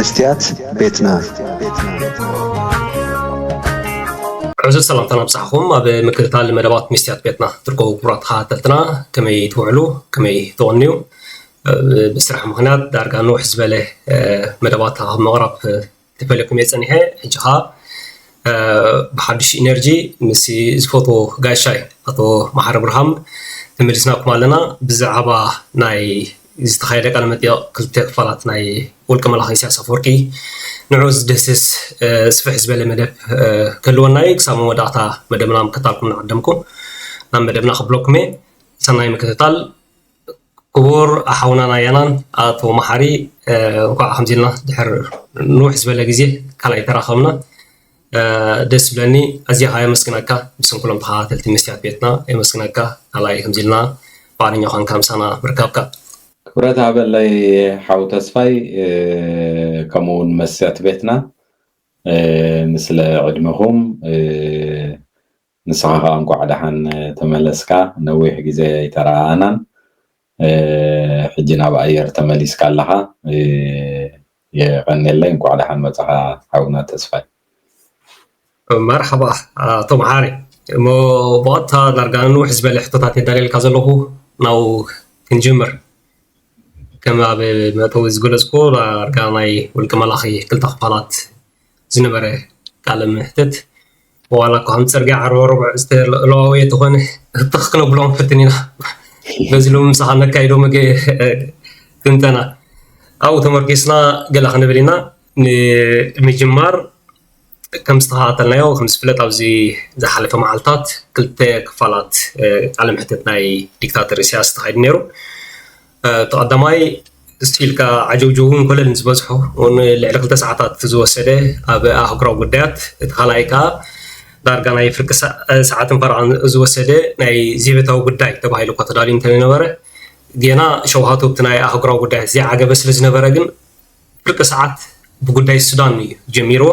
መስትያት ቤትና። ዕዙዝ ሰላምታና ኣብጻሕኹም። ኣብ ምክትታል መደባት መስትያት ቤትና ትርከቡ ክቡራት ተኸታተልትና፣ ከመይ ትውዕሉ? ከመይ ትቕንዩ? ብስራሕ ምኽንያት ዳርጋ ንውሕ ዝበለ መደባት ኣብ ምቕራብ ተፈለኩም እየ ጸኒሐ። ሕጂ ኸኣ ብሓድሽ ኢነርጂ ምስ ዝፈትዎ ጋሻይ ኣቶ መሓሪ ብርሃም ተመሊስናኩም ኣለና። ብዛዕባ ናይ ዝተኻየደ ቃለ መጠይቕ ክልተ ክፋላት ናይ ውልቀ መላኺ ኢሳያስ ኣፈወርቂ ንዑ ዝድህስስ ስፍሕ ዝበለ መደብ ክህልወና እዩ። ክሳብ መወዳእታ መደብና ምክታልኩም ንዓደምኩም ናብ መደብና ክብለኩም እየ። ሰናይ ምክትታል። ክቡር ሓውናን ኣያናን ኣቶ መሓሪ፣ እንኳዕ ከምዚ ኢልና ድሕር ንውሕ ዝበለ ግዜ ካልኣይ ተራኸብና። ደስ ዝብለኒ። ኣዝያ ኸኣ የመስግነካ። ብስም ኩሎም ተኸታተልቲ መስትያት ቤትና የመስግነካ። ካልኣይ ከምዚ ኢልና ብዓለኛ ኳንካ ምሳና ምርካብካ። ክብረት ሃበለይ ሓው ተስፋይ፣ ከምኡ እውን መስትያት ቤትና፣ ንስለ ዕድመኹም። ንስኻ ከዓ እንኳዕ ደሓን ተመለስካ። ነዊሕ ግዜ ኣይተረኣኣናን፣ ሕጂ ናብ ኣየር ተመሊስካ ኣለኻ። የቐንየለይ። እንኳዕ ደሓን መጻኻ ሓውና ተስፋይ። መርሓባ ኣቶ መሓሪ። እሞ ብቐጥታ ዳርጋ ንውሕ ዝበለ ሕቶታት የዳልየልካ ዘለኹ፣ ናብኡ ክንጅምር። ከም ኣብ መእተዊ ዝገለጽኩ፣ ዳርጋ ናይ ውልቀ መላኺ ክልተ ክፋላት ዝነበረ ቃለ መሕትት፣ ዋላ እኳ ከም ጽርግያ ዓርቢ ርቡዕ ዝተለዋወየ ተኾነ፣ ትኽ ክነብሎ ክንፍትን ኢና። በዚ ሎሚ ምሳኻ ነካይዶ መገ ትንተና ኣብኡ ተመርኪስና ገለ ክንብል ኢና። ንምጅማር ከም ዝተኸታተልናዮ፣ ከም ዝፍለጥ ኣብዚ ዝሓለፈ መዓልታት ክልተ ክፋላት ቃለ መሕትት ናይ ዲክታተር ኢሳያስ ተኻይዱ ነይሩ። እቲ ቀዳማይ እስቲ ኢልካ ዓጀውጀውን ኮለልን ዝበዝሖ እውን ልዕሊ ክልተ ሰዓታት ዝወሰደ ኣብ ኣህጉራዊ ጉዳያት፣ እቲ ካልኣይ ከዓ ዳርጋ ናይ ፍርቂ ሰዓትን ፈረቓን ዝወሰደ ናይ ዜቤታዊ ጉዳይ ተባሂሉ እኳ ተዳልዩ እንተነበረ፣ ጌና ሸውሃቱ ኣብቲ ናይ ኣህጉራዊ ጉዳያት ዘይዓገበ ስለ ዝነበረ ግን ፍርቂ ሰዓት ብጉዳይ ሱዳን እዩ ጀሚርዎ።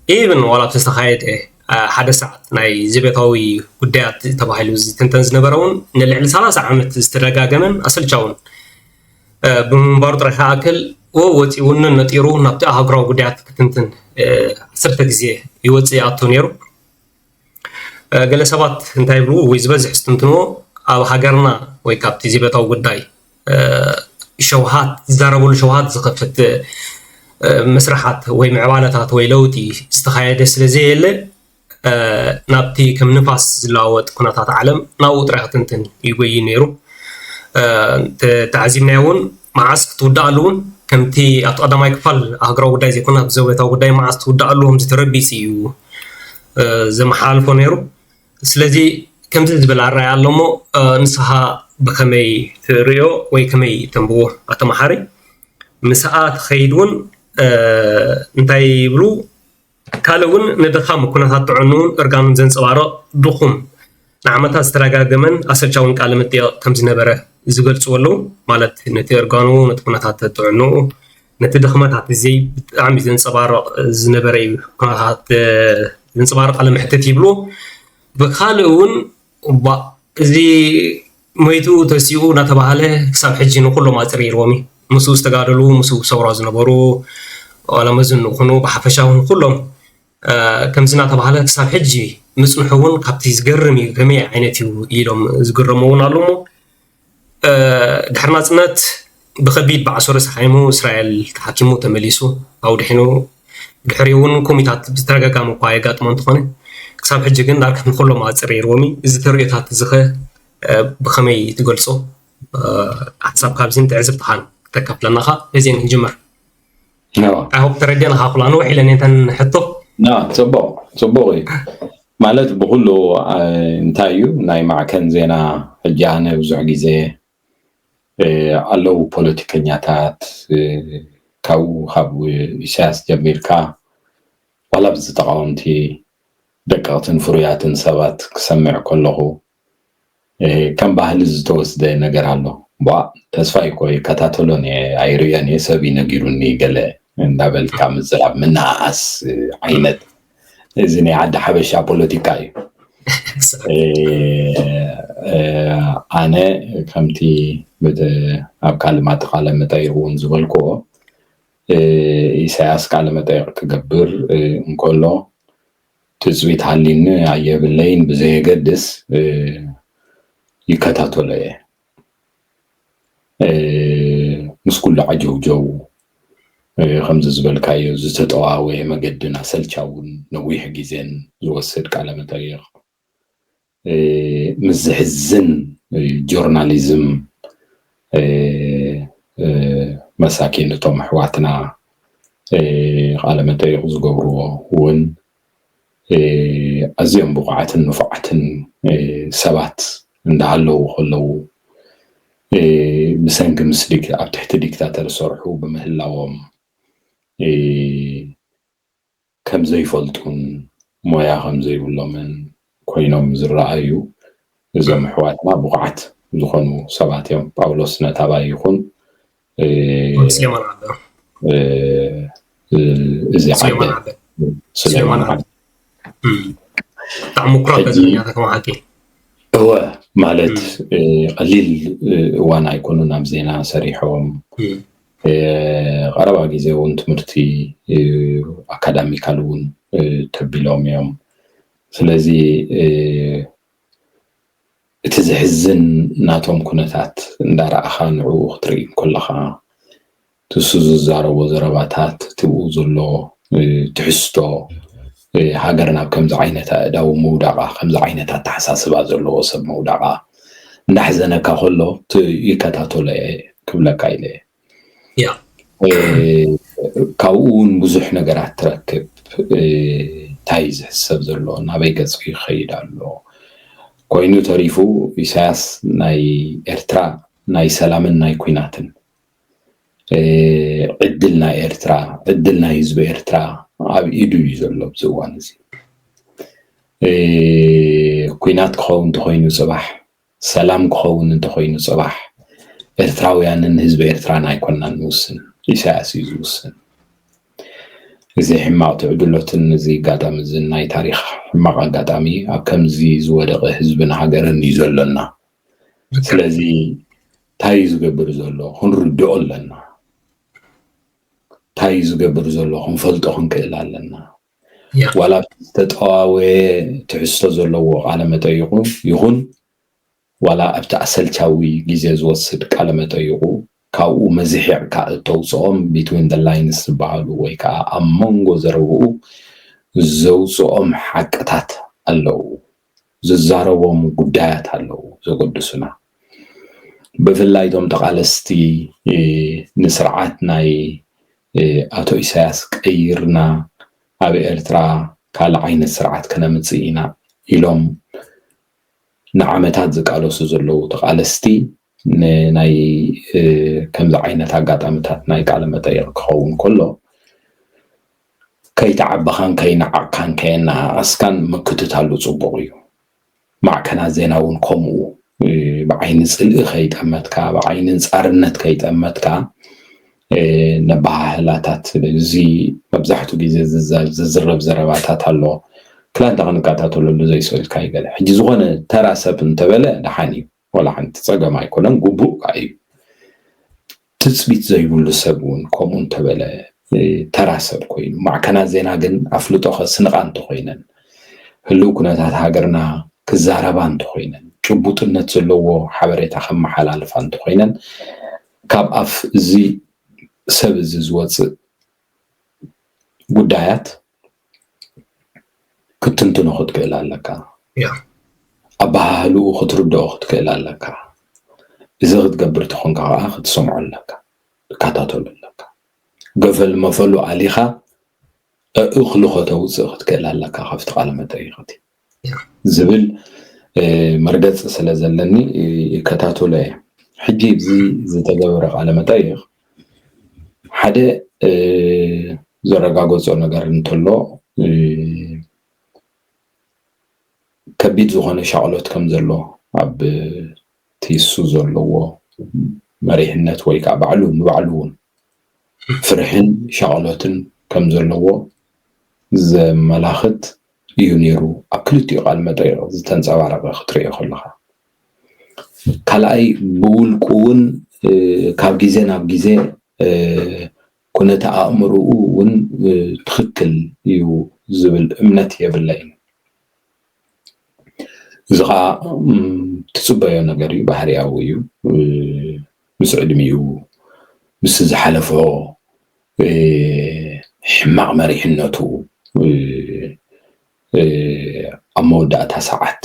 ኢብን ዋላ ኣብቲ ዝተኻየደ ሓደ ሰዓት ናይ ዜቤታዊ ጉዳያት ተባሂሉ ዝትንተን ዝነበረ እውን ንልዕሊ ሰላሳ ዓመት ዝተደጋገመን ኣሰልቻውን ብምንባሩ ጥራሕ ክኣክል ወ ወፂኡን ነጢሩ ናብቲ ኣህጉራዊ ጉዳያት ክትንትን ዓሰርተ ግዜ ይወፅእ ይኣቱ ነይሩ። ገለ ሰባት እንታይ ይብሉ ወይ ዝበዝሕ ዝትንትንዎ ኣብ ሃገርና ወይ ካብቲ ዜቤታዊ ጉዳይ ሸውሃት ዝዛረበሉ ሸውሃት ዝኸፍት መስርሓት ወይ ምዕባለታት ወይ ለውጢ ዝተኻየደ ስለ ዘየለ ናብቲ ከም ንፋስ ዝለዋወጥ ኩነታት ዓለም ናብኡ ጥራይ ክትንትን ይጎይ ነይሩ። ተዓዚብናዮ እውን መዓስ ክትውዳእ ኣለውን ከምቲ ኣብቲ ቀዳማይ ክፋል ኣህጉራዊ ጉዳይ ዘይኮነ ኣብ ዜቤታዊ ጉዳይ መዓስ ትውዳእ ኣለዎም ዝተረቢፅ እዩ ዘመሓላልፎ ነይሩ። ስለዚ ከምዚ ዝብል ኣረኣያ ኣሎ እሞ ንስኻ ብኸመይ ትርእዮ ወይ ከመይ ተንብቦ ኣቶ መሓሪ? ምስኣ ትኸይድ እውን እንታይ ይብሉ ካልእ እውን ንድኻም ኩነታት ጥዕንኡን እርጋኑን ዘንፀባርቕ ድኹም ንዓመታት ዝተደጋገመን ኣሰልቻውን ቃለ መጠየቕ ከም ዝነበረ ዝገልፅዎ ኣለዉ። ማለት ነቲ እርጋኑ፣ ነቲ ኩነታት ጥዕንኡ፣ ነቲ ድኽመታት እዚ ብጣዕሚ ዘንፀባርቕ ዝነበረ እዩ። ኩነታት ዘንፀባርቕ ቃለ መሕትት ይብሉ። ብካልእ እውን እዚ ሞይቱ ተሲኡ እናተባህለ ክሳብ ሕጂ ንኩሎም ኣፅሪርዎም እዩ። ምስኡ ዝተጋደሉ ምስኡ ሰውራ ዝነበሩ ዋላ መዝን ንኹኑ ብሓፈሻ እውን ኩሎም ከምዚ እናተባህለ ክሳብ ሕጂ ምፅንሑ እውን ካብቲ ዝገርም እዩ። ከመይ ዓይነት እዩ ኢሎም ዝግረሙ እውን ኣለሞ ድሕሪ ናፅነት ብከቢድ ብዓሶ ተሓይሙ እስራኤል ተሓኪሙ ተመሊሱ ኣውድሒኑ ድሕሪኡ እውን ኮሚታት ብተደጋጋሚ እኳ የጋጥሞ እንተኾነ ክሳብ ሕጂ ግን ዳርካ ንኩሎም ኣፅሪርዎም እዩ። እዚ ተርእዮታት እዚ ኸ ብኸመይ ትገልጾ? ሓሳብ ካብዚን ትዕዝብትኻን ክተካፍለና ኻ በዚን ክንጅምር። ኖ ኣይሆፕ ተረዲእና ኻ ኩላ ንውሕ ኢለን እየን እተን ሕቶ። ና ጽቡቕ ጽቡቕ እዩ ማለት ብኩሉ እንታይ እዩ ናይ ማዕከን ዜና ሕጂ ኣነ ብዙሕ ግዜ ኣለዉ ፖለቲከኛታት ካብኡ ካብ ኢሳያስ ጀሚርካ ዋላ ብዚ ተቃወምቲ ደቀቕትን ፍሩያትን ሰባት ክሰምዕ ከለኹ ከም ባህሊ ዝተወስደ ነገር ኣሎ። ቧ ተስፋይ እኮ ይከታተሎን እየ ኣይርእዮን እየ ሰብ እዩ ነጊሩኒ ገለ እንዳበልካ ምዝራብ ምንኣኣስ ዓይነት እዚ ናይ ዓዲ ሓበሻ ፖለቲካ እዩ። ኣነ ከምቲ ኣብ ካልእ ማጠቃለ መጠይቅ እውን ዝበልክዎ ኢሳያስ ቃለ መጠይቕ ክገብር እንከሎ ትፅቢት ሃሊኒ ኣየብለይን ብዘየገድስ ይከታተሎ እየ። ምስ ኩሉ ዓጀውጀው ከምዚ ዝበልካዮ ዝተጠዋወየ መገድን ኣሰልቻውን ነዊሕ ግዜን ዝወስድ ቃለ መጠይቕ ምስ ዝሕዝን ጆርናሊዝም መሳኪን እቶም ኣሕዋትና ቃለ መጠይቕ ዝገብርዎ እውን ኣዝዮም ብቑዓትን ንፉዓትን ሰባት እንዳሃለዉ ከለዉ ብሰንኪ ምስ ኣብ ትሕቲ ዲክታተር ዝሰርሑ ብምህላዎም ከም ዘይፈልጡን ሞያ ከም ዘይብሎምን ኮይኖም ዝረኣዩ እዞም ኣሕዋትና ብቑዓት ዝኾኑ ሰባት እዮም። ጳውሎስ ነታባይ ይኹን እዚ ዓደ ስለማን ብጣዕሚ ምኩራት ጋዜጠኛታት ከም ሓቂ እወ ማለት ቀሊል እዋን ኣይኮኑን ኣብ ዜና ሰሪሖም ቀረባ ግዜ እውን ትምህርቲ ኣካዳሚካል እውን ተቢሎም እዮም። ስለዚ እቲ ዘሕዝን ናቶም ኩነታት እንዳረኣኻ ንዕኡ ክትርኢ ከለኻ ትሱ ዝዛረቦ ዘረባታት ትብኡ ዘሎ ትሕዝቶ ሃገር ናብ ከምዚ ዓይነት ኣእዳው ምውዳቓ ከምዚ ዓይነት ኣተሓሳስባ ዘለዎ ሰብ ምውዳቓ እንዳሕዘነካ ከሎ ይከታተሎ እየ ክብለካ ኢለ እየ። ካብኡ እውን ብዙሕ ነገራት ትረክብ። እንታይ ዝሕሰብ ዘሎ ናበይ ገፁ ይኸይድ ኣሎ ኮይኑ ተሪፉ ኢሳያስ ናይ ኤርትራ ናይ ሰላምን ናይ ኩናትን ዕድል ናይ ኤርትራ ዕድል ናይ ህዝቢ ኤርትራ ኣብ ኢዱ እዩ ዘሎ ኣብዚ እዋን እዚ። ኩናት ክኸውን እንተኮይኑ ፅባሕ ሰላም ክኸውን እንተኮይኑ ፅባሕ ኤርትራውያንን ህዝቢ ኤርትራን ኣይኮናን ንውስን፣ ኢሳያስ እዩ ዝውስን። እዚ ሕማቕ ትዕድሎትን እዚ ኣጋጣሚ እዚ ናይ ታሪኽ ሕማቕ ኣጋጣሚ ኣብ ከምዚ ዝወደቐ ህዝብን ሃገርን እዩ ዘሎና። ስለዚ እንታይ እዩ ዝገብር ዘሎ ክንርድኦ ኣለና። እንታይ እዩ ዝገብር ዘሎ ክንፈልጦ ክንክእል ኣለና። ዋላ ዝተጠዋወየ ትሕዝቶ ዘለዎ ቃለ መጠይቑ ይኹን ዋላ ኣብቲ ኣሰልቻዊ ግዜ ዝወስድ ቃለ መጠይቑ ካብኡ መዝሒቕካ እተውፅኦም between the lines ዝበሃሉ ወይ ከዓ ኣብ መንጎ ዘረብኡ ዘውፅኦም ሓቅታት ኣለዉ፣ ዝዛረቦም ጉዳያት ኣለዉ ዘገድሱና። ብፍላይ እቶም ተቓለስቲ ንስርዓት ናይ ኣቶ ኢሳያስ ቀይርና ኣብ ኤርትራ ካልእ ዓይነት ስርዓት ከነምፅእ ኢና ኢሎም ንዓመታት ዝቃለሱ ዘለዉ ተቓለስቲ ንናይ ከምዚ ዓይነት ኣጋጣሚታት ናይ ቃለ መጠይቕ ክኸውን ከሎ ከይተዓበኻን ከይነዓቕካን ከየነኣኣስካን ምክትታሉ ፅቡቕ እዩ። ማዕከናት ዜና እውን ከምኡ ብዓይኒ ፅልኢ ከይጠመትካ ብዓይኒ ንፃርነት ከይጠመትካ ነባሃህላታት እዚ መብዛሕትኡ ግዜ ዝዝረብ ዘረባታት ኣሎ ክላንተ ክንከታተለሉ ዘይስእልካ ይገለ ሕጂ ዝኾነ ተራ ሰብ እንተበለ ደሓን እዩ ወላ ሓንቲ ፀገም ኣይኮነን ግቡእ ከዓ እዩ ትፅቢት ዘይብሉ ሰብ እውን ከምኡ እንተበለ ተራ ሰብ ኮይኑ ማዕከናት ዜና ግን ኣፍልጦ ከስንቓ እንተኮይነን ህልው ኩነታት ሃገርና ክዛረባ እንተኮይነን ጭቡጥነት ዘለዎ ሓበሬታ ከመሓላልፋ እንተኮይነን ካብ ኣፍ እዚ ሰብ እዚ ዝወፅእ ጉዳያት ክትትንትኖ ክትክእል ኣለካ። ኣበሃህልኡ ክትርድኦ ክትክእል ኣለካ። እዚ ክትገብር ተኾንካ ከዓ ክትሰምዖ ኣለካ፣ ትከታተሎ ኣለካ። ገፈል መፈሉ ኣሊኻ እእኽሉ ከተውፅእ ክትክእል ኣለካ ካብቲ ቃለ መጠይቕ እቲ ዝብል መርገፂ ስለ ዘለኒ ይከታተሎ እየ። ሕጂ እዚ ዝተገበረ ቃለ መጠይቕ ሓደ ዘረጋገፆ ነገር እንተሎ ከቢድ ዝኾነ ሻቕሎት ከም ዘሎ ኣብ ቲሱ ዘለዎ መሪሕነት ወይ ከዓ ባዕሉ ንባዕሉ እውን ፍርሕን ሻቕሎትን ከም ዘለዎ ዘመላኽት እዩ ነይሩ ኣብ ክልቲኡ ቃል መጠይቕ ዝተንፀባረቐ ክትሪኦ ከለኻ ካልኣይ ብውልቁ እውን ካብ ግዜ ናብ ግዜ ኩነተ ኣእምርኡ እውን ትኽክል እዩ ዝብል እምነት የብለይን። እዚ ከዓ ትፅበዮ ነገር እዩ፣ ባህርያዊ እዩ። ምስ ዕድሚኡ፣ ምስ ዝሓለፎ ሕማቕ መሪሕነቱ፣ ኣብ መወዳእታ ሰዓት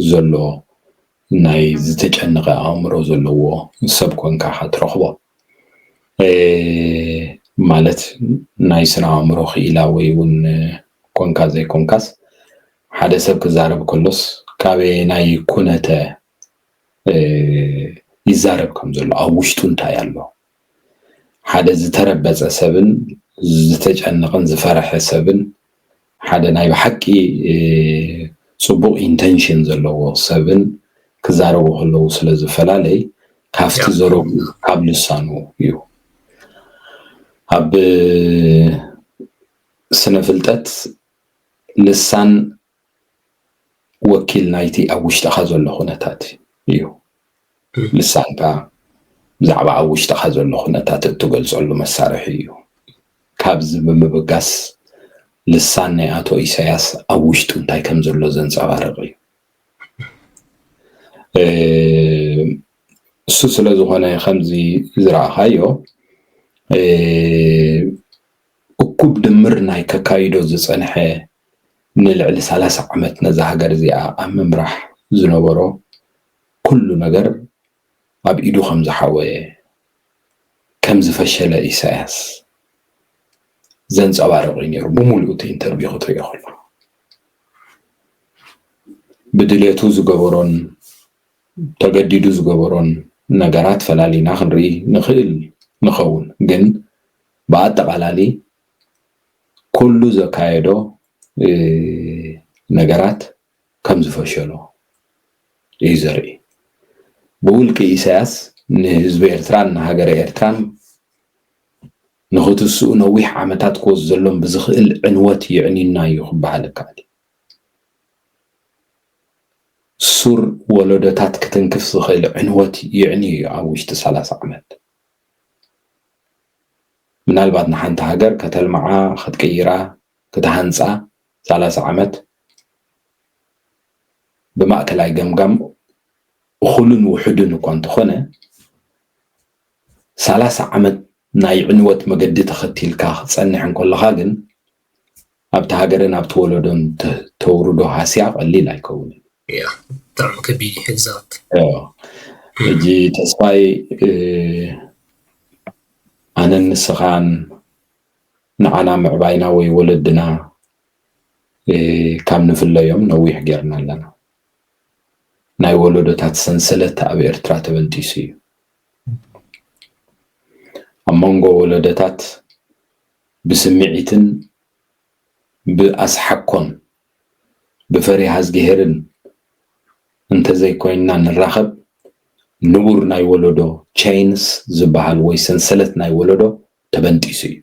ዘሎ ናይ ዝተጨነቐ ኣእምሮ ዘለዎ ሰብ ኮንካ ኢኻ ትረኽቦ። ማለት ናይ ስነ ኣእምሮ ክኢላ ወይ እውን ኮንካ ዘይኮንካስ፣ ሓደ ሰብ ክዛረብ ከሎስ ካበየናይ ኩነተ ይዛረብ ከም ዘሎ፣ ኣብ ውሽጡ እንታይ ኣሎ፣ ሓደ ዝተረበጸ ሰብን ዝተጨነቐን ዝፈረሐ ሰብን ሓደ ናይ ብሓቂ ጽቡቕ ኢንተንሽን ዘለዎ ሰብን ክዛረቡ ከለዉ ስለ ዝፈላለይ፣ ካብቲ ዘረቡ፣ ካብ ልሳኑ እዩ። ኣብ ስነ ፍልጠት ልሳን ወኪል ናይቲ ኣብ ውሽጥኻ ዘሎ ኩነታት እዩ። ልሳንካ ብዛዕባ ኣብ ውሽጥኻ ዘሎ ኩነታት እትገልጸሉ መሳርሒ እዩ። ካብዚ ብምብጋስ ልሳን ናይ ኣቶ ኢሳያስ ኣብ ውሽጡ እንታይ ከም ዘሎ ዘንጸባርቕ እዩ። እሱ ስለ ዝኾነ ከምዚ ዝረኣኻዮ እኩብ ድምር ናይ ከካይዶ ዝጸንሐ ንልዕሊ ሰላሳ ዓመት ነዛ ሃገር እዚኣ ኣብ ምምራሕ ዝነበሮ ኩሉ ነገር ኣብ ኢዱ ከም ዝሓወየ፣ ከም ዝፈሸለ ኢሳያስ ዘንጸባርቕ እዩ ነይሩ። ብምሉኡ እቲ ኢንተርቪው ክትሪኦ ከሎ ብድሌቱ ዝገበሮን ተገዲዱ ዝገበሮን ነገራት ፈላሊና ክንርኢ ንኽእል ንኸውን፣ ግን ብኣጠቓላሊ ኩሉ ዘካየዶ ነገራት ከም ዝፈሸሎ እዩ ዘርኢ። ብውልቂ ኢሳያስ ንህዝቢ ኤርትራን ንሃገረ ኤርትራን ንኽትስኡ ነዊሕ ዓመታት ክወስደሎም ብዝኽእል ዕንወት የዕንዩና እዩ ክበሃል ይከኣል እዩ። ሱር ወለዶታት ክትንክፍ ዝኽእል ዕንወት የዕንዩ እዩ ኣብ ውሽጢ ሰላሳ ዓመት። ምናልባት ንሓንቲ ሃገር ከተልምዓ፣ ክትቅይራ፣ ክትሃንጻ ሰላሳ ዓመት ብማእከላይ ገምጋም እኹልን ውሑድን እኳ እንተኾነ፣ ሰላሳ ዓመት ናይ ዕንወት መገዲ ተኸቲልካ ክትጸንሕ እንከለኻ ግን ኣብቲ ሃገርን ኣብቲ ወለዶን ተ-፣ ተውርዶ ሃስያ ቀሊል ኣይከውንን። ብጣዕሚ ከቢድ እዩ። Exact። ሕጂ ተስፋይ፣ ኣነን ንስኻን ንዓና ምዕባይና ወይ ወለድና ካብ ንፍለዮም ነዊሕ ጌርና ኣለና። ናይ ወለዶታት ሰንሰለት ኣብ ኤርትራ ተበንጢሱ እዩ። ኣብ መንጎ ወለዶታት ብስምዒትን ብኣስሓኮን ብፈሪሃ እዝግሄርን እንተዘይኮይንና ንራኸብ፣ ንቡር ናይ ወለዶ፣ ቸይንስ ዝበሃል ወይ ሰንሰለት ናይ ወለዶ ተበንጢሱ እዩ።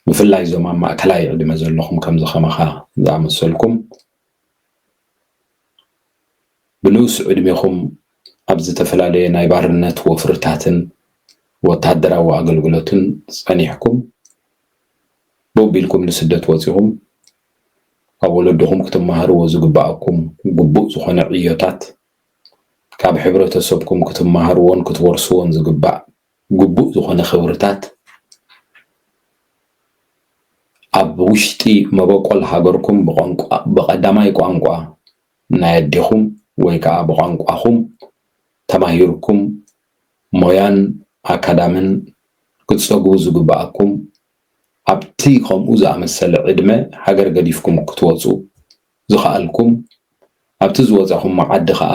ብፍላይ እዞም ኣብ ማእከላይ ዕድመ ዘለኹም ከምዚ ከማኻ ዝኣመሰልኩም ብንኡስ ዕድሜኹም ኣብ ዝተፈላለየ ናይ ባርነት ወፍርታትን ወታደራዊ ኣገልግሎትን ጸኒሕኩም፣ ቦቢልኩም ንስደት ወጺኹም፣ ካብ ወለድኹም ክትመሃርዎ ዝግባኣኩም ግቡእ ዝኾነ ዕዮታት፣ ካብ ሕብረተሰብኩም ክትመሃርዎን ክትወርስዎን ዝግባእ ግቡእ ዝኾነ ክብርታት ኣብ ውሽጢ መበቆል ሃገርኩም ብቋንቋ፣ ብቐዳማይ ቋንቋ ናይ ኣዴኹም ወይ ከዓ ብቋንቋኹም ተማሂርኩም ሞያን ኣካዳምን ክትጸግቡ ዝግበኣኩም ኣብቲ ከምኡ ዝኣመሰለ ዕድመ ሃገር ገዲፍኩም ክትወጹ ዝኸኣልኩም ኣብቲ ዝወጻኹሞ ዓዲ ኸኣ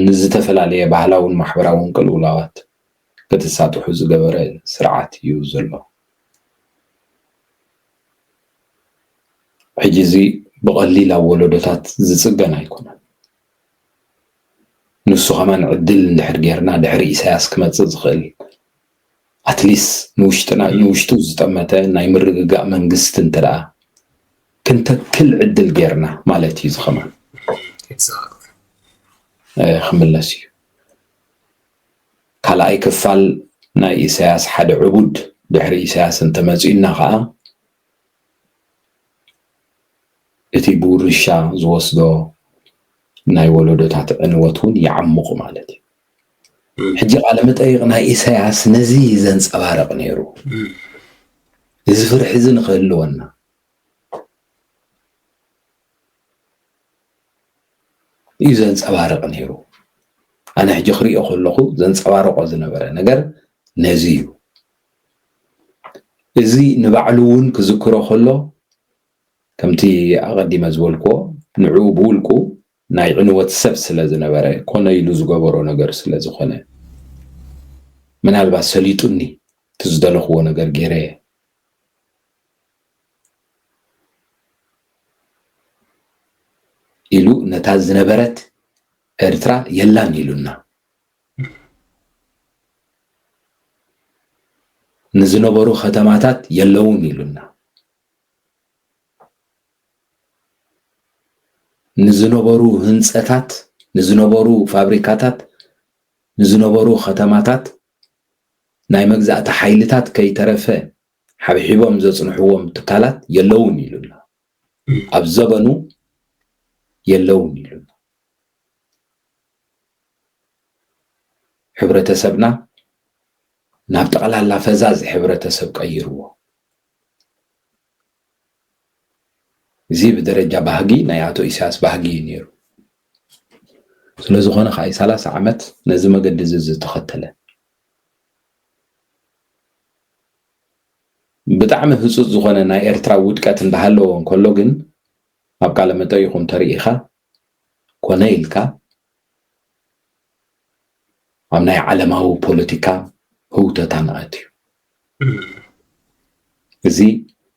ንዝተፈላለየ ባህላውን ማሕበራውን ቅልውላዋት ክትሳጥሑ ዝገበረ ስርዓት እዩ ዘሎ። ሕጂ እዚ ብቐሊል ኣብ ወለዶታት ዝጽገን ኣይኮነን። ንሱ ኸማን ዕድል እንድሕር ጌርና ድሕሪ ኢሳያስ ክመጽእ ዝኽእል ኣትሊስት ንውሽጥና ንውሽጡ ዝጠመተ ናይ ምርግጋእ መንግስቲ እንተ ደኣ ክንተክል ዕድል ጌርና ማለት እዩ። ዝኸማን ክምለስ እዩ። ካልኣይ ክፋል ናይ ኢሳያስ ሓደ ዕቡድ ድሕሪ ኢሳያስ እንተመጺኡና ኸዓ፣ እቲ ብውርሻ ዝወስዶ ናይ ወለዶታት ዕንወት እውን ይዓሙቕ ማለት እዩ። ሕጂ ቃለ መጠይቕ ናይ ኢሳያስ ነዚ ዘንጸባርቕ ነይሩ። እዚ ፍርሒ እዚ ንኽህልወና እዩ ዘንጸባርቕ ነይሩ። ኣነ ሕጂ ክሪኦ ከለኹ ዘንጸባርቖ ዝነበረ ነገር ነዚ እዩ። እዚ ንባዕሉ እውን ክዝክሮ ከሎ፣ ከምቲ ኣቐዲመ ዝበልክዎ፣ ንዕኡ ብውልቁ ናይ ዕንወት ሰብ ስለ ዝነበረ፣ ኮነ ኢሉ ዝገበሮ ነገር ስለ ዝኾነ፣ ምናልባት ሰሊጡኒ፣ እቲ ዝደለኽዎ ነገር ገይረ እየ ኢሉ ነታ ዝነበረት ኤርትራ የላን ኢሉና። ንዝነበሩ ከተማታት የለውን ኢሉና። ንዝነበሩ ህንጸታት፣ ንዝነበሩ ፋብሪካታት፣ ንዝነበሩ ከተማታት፣ ናይ መግዛእቲ ሓይልታት ከይተረፈ ሓብሒቦም ዘጽንሕዎም ትካላት የለውን ኢሉና። ኣብ ዘበኑ የለውን ኢሉና። ሕብረተሰብና ናብ ጠቕላላ ፈዛዝ ሕብረተሰብ ቀይርዎ። እዚ ብደረጃ ባህጊ ናይ ኣቶ ኢሳያስ ባህጊ እዩ ነይሩ። ስለ ዝኾነ ከዓ እዩ ሰላሳ ዓመት ነዚ መገዲ እዚ ዝተኸተለ። ብጣዕሚ ህጹጽ ዝኾነ ናይ ኤርትራ ውድቀት እንዳሃለዎ እንከሎ ግን፣ ኣብ ቃለ መጠይቑ እንተርኢኻ፣ ኮነ ኢልካ ኣብ ናይ ዓለማዊ ፖለቲካ ህውተታ ንኣትዩ። እዚ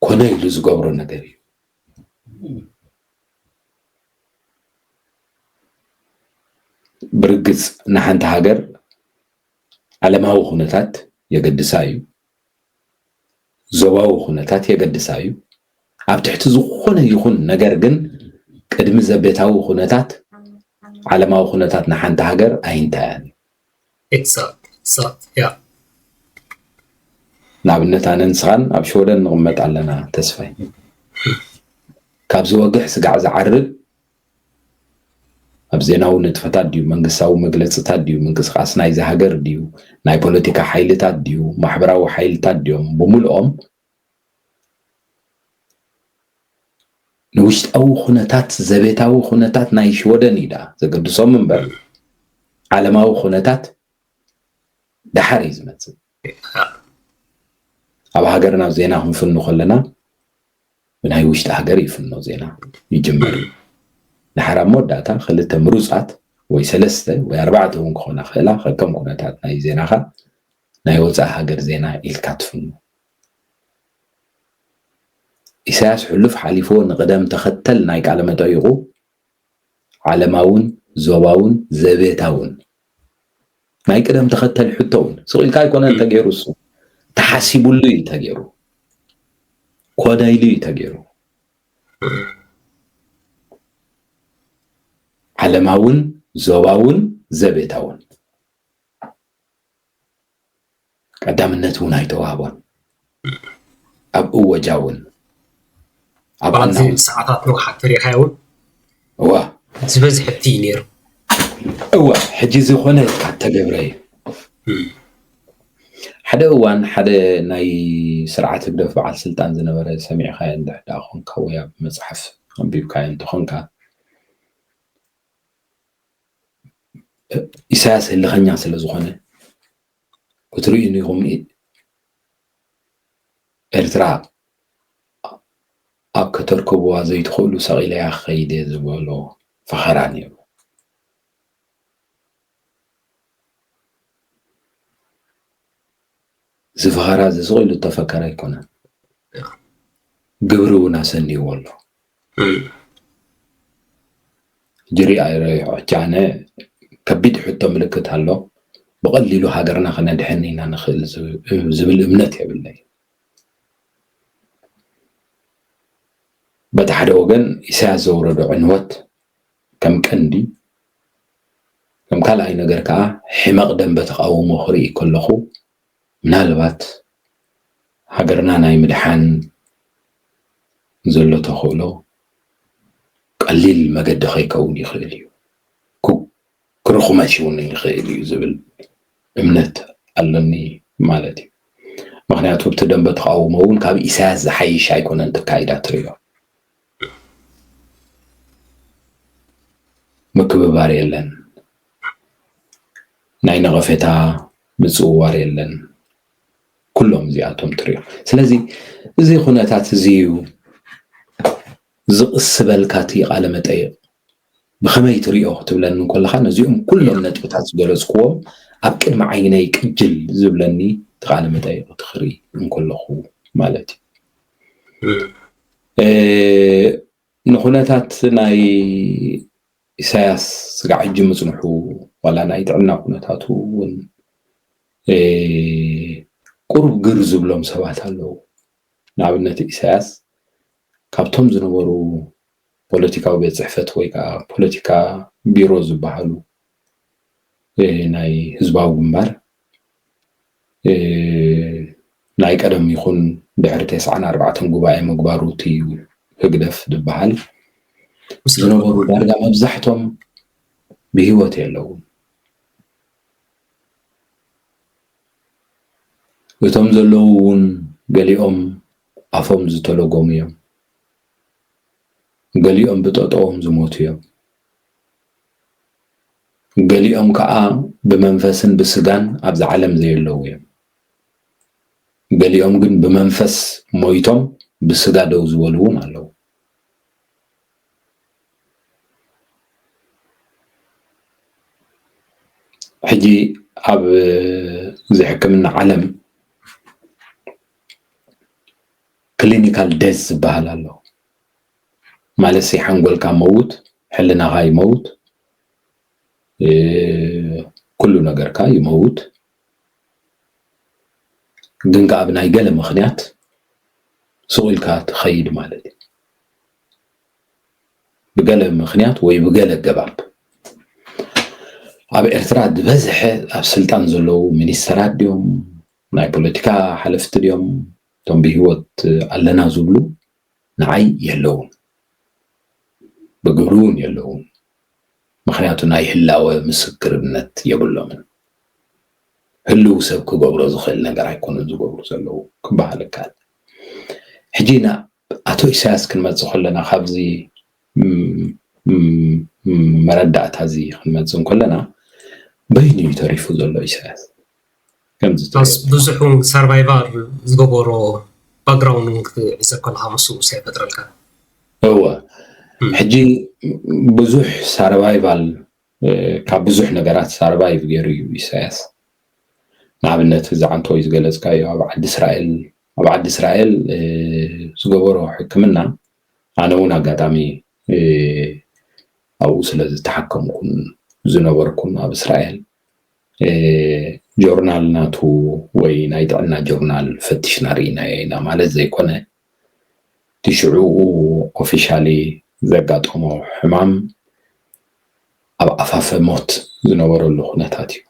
ኮነ ኢሉ ዝገብሮ ነገር እዩ። ብርግጽ ንሓንቲ ሃገር ዓለማዊ ኩነታት የገድሳ እዩ። ዞባዊ ኩነታት የገድሳ እዩ። ኣብ ትሕቲ ዝኾነ ይኹን ነገር ግን ቅድሚ ዘቤታዊ ኩነታት ዓለማዊ ኩነታት ንሓንቲ ሃገር ኣይንታያን እዩ። Exakt, exakt, ja. ንኣብነት ኣነ ንስኻን ኣብ ሽወደን ንቕመጥ ኣለና ተስፋይ። ካብ ዝወግሕ ስጋዕ ዝዓርብ ኣብ ዜናዊ ንጥፈታት ድዩ፣ መንግስታዊ መግለፅታት ድዩ፣ ምንቅስቃስ ናይዚ ሃገር ድዩ፣ ናይ ፖለቲካ ሓይልታት ድዩ፣ ማሕበራዊ ሓይልታት ድዮም ብምልኦም ንውሽጣዊ ኩነታት ዘቤታዊ ኩነታት ናይ ሽወደን እዩ ደኣ ዘገድሶም እምበር ዓለማዊ ኩነታት ደሓር እዩ ዝመፅእ። ኣብ ሃገርና ዜና ክንፍኑ ከለና ብናይ ውሽጢ ሃገር ይፍኖ ዜና ይጅመር እዩ። ደሓር ኣብ መወዳእታ ክልተ ምሩፃት ወይ ሰለስተ ወይ ኣርባዕተ እውን ክኾና ክእላ ከከም ኩነታት ናይ ዜናኻ ናይ ወፃኢ ሃገር ዜና ኢልካ ትፍኑ። ኢሳያስ ሕሉፍ ሓሊፍዎ ንቅደም ተኸተል ናይ ቃለ መጠይቑ ዓለማውን ዞባውን ዘቤታውን ናይ ቅደም ተኸተል ሕቶ እውን ስቕ ኢልካ ኣይኮነን ተገይሩ፣ እሱ ተሓሲቡሉ እዩ ተገይሩ፣ ኮነ ኢሉ እዩ ተገይሩ። ዓለማውን ዞባውን ዘቤታውን ቀዳምነት እውን ኣይተዋህቦን። ኣብ እወጃ እውን ኣብ ባዚ ኣናውን ሰዓታት ነውሓት ተሪኻዮ እውን እዋ ዝበዝሕ እቲ እዩ ነይሩ። እዋ ሕጂ ዝኾነ ተገብረ እዩ። ሓደ እዋን ሓደ ናይ ስርዓት ህግደፍ በዓል ስልጣን ዝነበረ ሰሚዕካዮ እንድሕር ደኣ ኮንካ ወይ ኣብ መፅሓፍ ኣንቢብካዮ እንተኾንካ ኢሳያስ ህልኸኛ ስለ ዝኾነ ክትርእዩ ኢኹም። ኤርትራ ኣብ ከተርከብዋ ዘይትኽእሉ ሰቒለያ ክኸይድ እየ ዝበሎ ፈኸራ ነይሩ። እዚ ፈኸራ እዚ ስቕ ኢሉ እተፈከረ ኣይኮነን። ግብሪ እውን ኣሰንይዎ ኣሎ። ሕጂ ሪኣዮ ሕጂ ኣነ ከቢድ ሕቶ ምልክት ኣሎ። ብቐሊሉ ሃገርና ክነድሕን ኢና ንኽእል ዝብል እምነት የብለይ። በቲ ሓደ ወገን ኢሳያስ ዘውረዶ ዕንወት ከም ቀንዲ፣ ከም ካልኣይ ነገር ከዓ ሕመቕ ደንበ ተቓውሞ ክርኢ ከለኹ ምናልባት ሃገርና ናይ ምድሓን ዘሎ ተኽእሎ ቀሊል መገዲ ከይከውን ይኽእል እዩ። ክርኹመት እውን ይኽእል እዩ ዝብል እምነት ኣለኒ ማለት እዩ። ምክንያቱ እቲ ደንበ ተቃውሞ እውን ካብ ኢሳያስ ዝሓይሽ ኣይኮነን ተካይዳ ትሪኦ። ምክብባር የለን፣ ናይ ነቐፌታ ምጽውዋር የለን። ኩሎም እዚኣቶም ትሪኦ። ስለዚ እዚ ኩነታት እዚ እዩ ዝቕስበልካ እቲ ቃለ መጠይቕ። ብኸመይ ትሪኦ ክትብለኒ እንከለኻ፣ ነዚኦም ኩሎም ነጥብታት ዝገለጽክዎም ኣብ ቅድሚ ዓይነይ ቅጅል ዝብለኒ እቲ ቃለ መጠይቕ ትኽሪ እንከለኹ ማለት እዩ። ንኹነታት ናይ ኢሳያስ ስጋዕ ሕጂ ምጽንሑ፣ ዋላ ናይ ጥዕና ኩነታቱ እውን ቁሩብ ግር ዝብሎም ሰባት ኣለዉ። ንኣብነት ኢሳያስ ካብቶም ዝነበሩ ፖለቲካዊ ቤት ጽሕፈት ወይ ከዓ ፖለቲካ ቢሮ ዝበሃሉ ናይ ህዝባዊ ግንባር ናይ ቀደም ይኹን ድሕሪ ተስዓን ኣርባዕተን ጉባኤ ምግባሩ እቲ ህግደፍ ዝበሃል ዝነበሩ ዳርጋ መብዛሕቶም ብህይወት የለውን። እቶም ዘለዉ እውን ገሊኦም ኣፎም ዝተለጎሙ እዮም። ገሊኦም ብጠጠዎም ዝሞቱ እዮም። ገሊኦም ከዓ ብመንፈስን ብስጋን ኣብዚ ዓለም ዘየለዉ እዮም። ገሊኦም ግን ብመንፈስ ሞይቶም ብስጋ ደው ዝበሉ እውን ኣለዉ። ሕጂ ኣብ እዚ ሕክምና ዓለም ክሊኒካል ዴዝ ዝበሃል ኣሎ። ማለት ሲ ሓንጎልካ መውት፣ ሕልናኻ ይመውት፣ ኩሉ ነገርካ ይመውት። ግን ከኣ ብናይ ገለ ምኽንያት ስቕ ኢልካ ትኸይድ ማለት እዩ። ብገለ ምኽንያት ወይ ብገለ ኣገባብ ኣብ ኤርትራ ዝበዝሐ ኣብ ስልጣን ዘለዉ ሚኒስተራት ድዮም፣ ናይ ፖለቲካ ሓለፍቲ ድዮም፣ እቶም ብህይወት ኣለና ዝብሉ ንዓይ የለውን፣ ብግብሪ እውን የለውን። ምኽንያቱ ናይ ህላወ ምስክርነት የብሎምን። ህልው ሰብ ክገብሮ ዝኽእል ነገር ኣይኮነን ዝገብሩ ዘለዉ ክበሃል ይከኣል። ሕጂ ናብ ኣቶ ኢሳያስ ክንመጽእ ከለና፣ ካብዚ መረዳእታ እዚ ክንመጽእ እንከለና፣ በይኑ እዩ ተሪፉ ዘሎ ኢሳያስ። ከምዚ ብዙሕ እውን ሰርቫይቫል ዝገበሮ ባክግራውንድ እውን ክትዕዘብ ከለካ ምስኡ ሳይፈጥረልካ። እወ፣ ሕጂ ብዙሕ ሰርቫይቫል፣ ካብ ብዙሕ ነገራት ሰርቫይቭ ገይሩ እዩ ኢሳያስ። ንኣብነት እዚ ዓንቶይ ዝገለጽካዮ ኣብ ዓዲ እስራኤል፣ ኣብ ዓዲ እስራኤል ዝገበሮ ሕክምና፣ ኣነ እውን ኣጋጣሚ ኣብኡ ስለ ዝተሓከምኩን ዝነበርኩን ኣብ እስራኤል፣ ጆርናል ናቱ ወይ ናይ ጥዕና ጆርናል ፈቲሽና ርኢናዮ ኢና ማለት ዘይኮነ፣ እቲ ሽዑኡ ኦፊሻሊ ዘጋጠሞ ሕማም ኣብ ኣፋፈ ሞት ዝነበረሉ ኩነታት እዩ።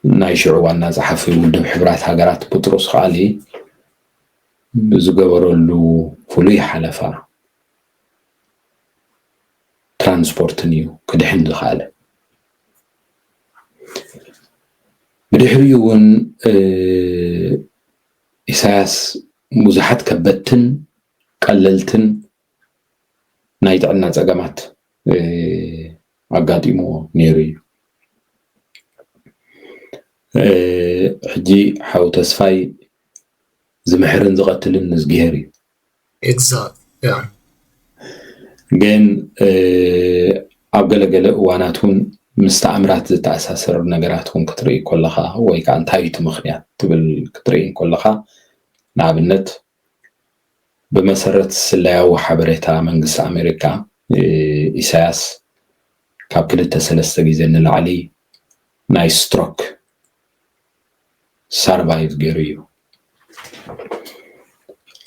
ናይ ሽዑ ዋና ጸሓፊ ውድብ ሕቡራት ሃገራት ቡጥሮስ ከኣሊ ብዝገበረሉ ፍሉይ ሓለፋ ትራንስፖርትን እዩ ክድሕን ዝኸኣለ። ብድሕሪኡ እውን ኢሳያስ ብዙሓት ከበድትን ቀለልትን ናይ ጥዕና ጸገማት ኣጋጢምዎ ነይሩ እዩ። ሕጂ ሓው ተስፋይ ዝምሕርን ዝቐትልን ንዝግሄር እዩ። ኤግዛክት ያ ግን ኣብ ገለገለ እዋናት እውን ምስ ተኣምራት ዝተኣሳሰሩ ነገራት እውን ክትርኢ ከለኻ ወይ ከዓ እንታይ እቲ ምኽንያት ትብል ክትርኢ ከለኻ ንኣብነት ብመሰረት ስለያዊ ሓበሬታ መንግስቲ ኣሜሪካ ኢሳያስ ካብ ክልተ ሰለስተ ግዜ ንላዕሊ ናይ ስትሮክ ሳርቫይቭ ገይሩ እዩ።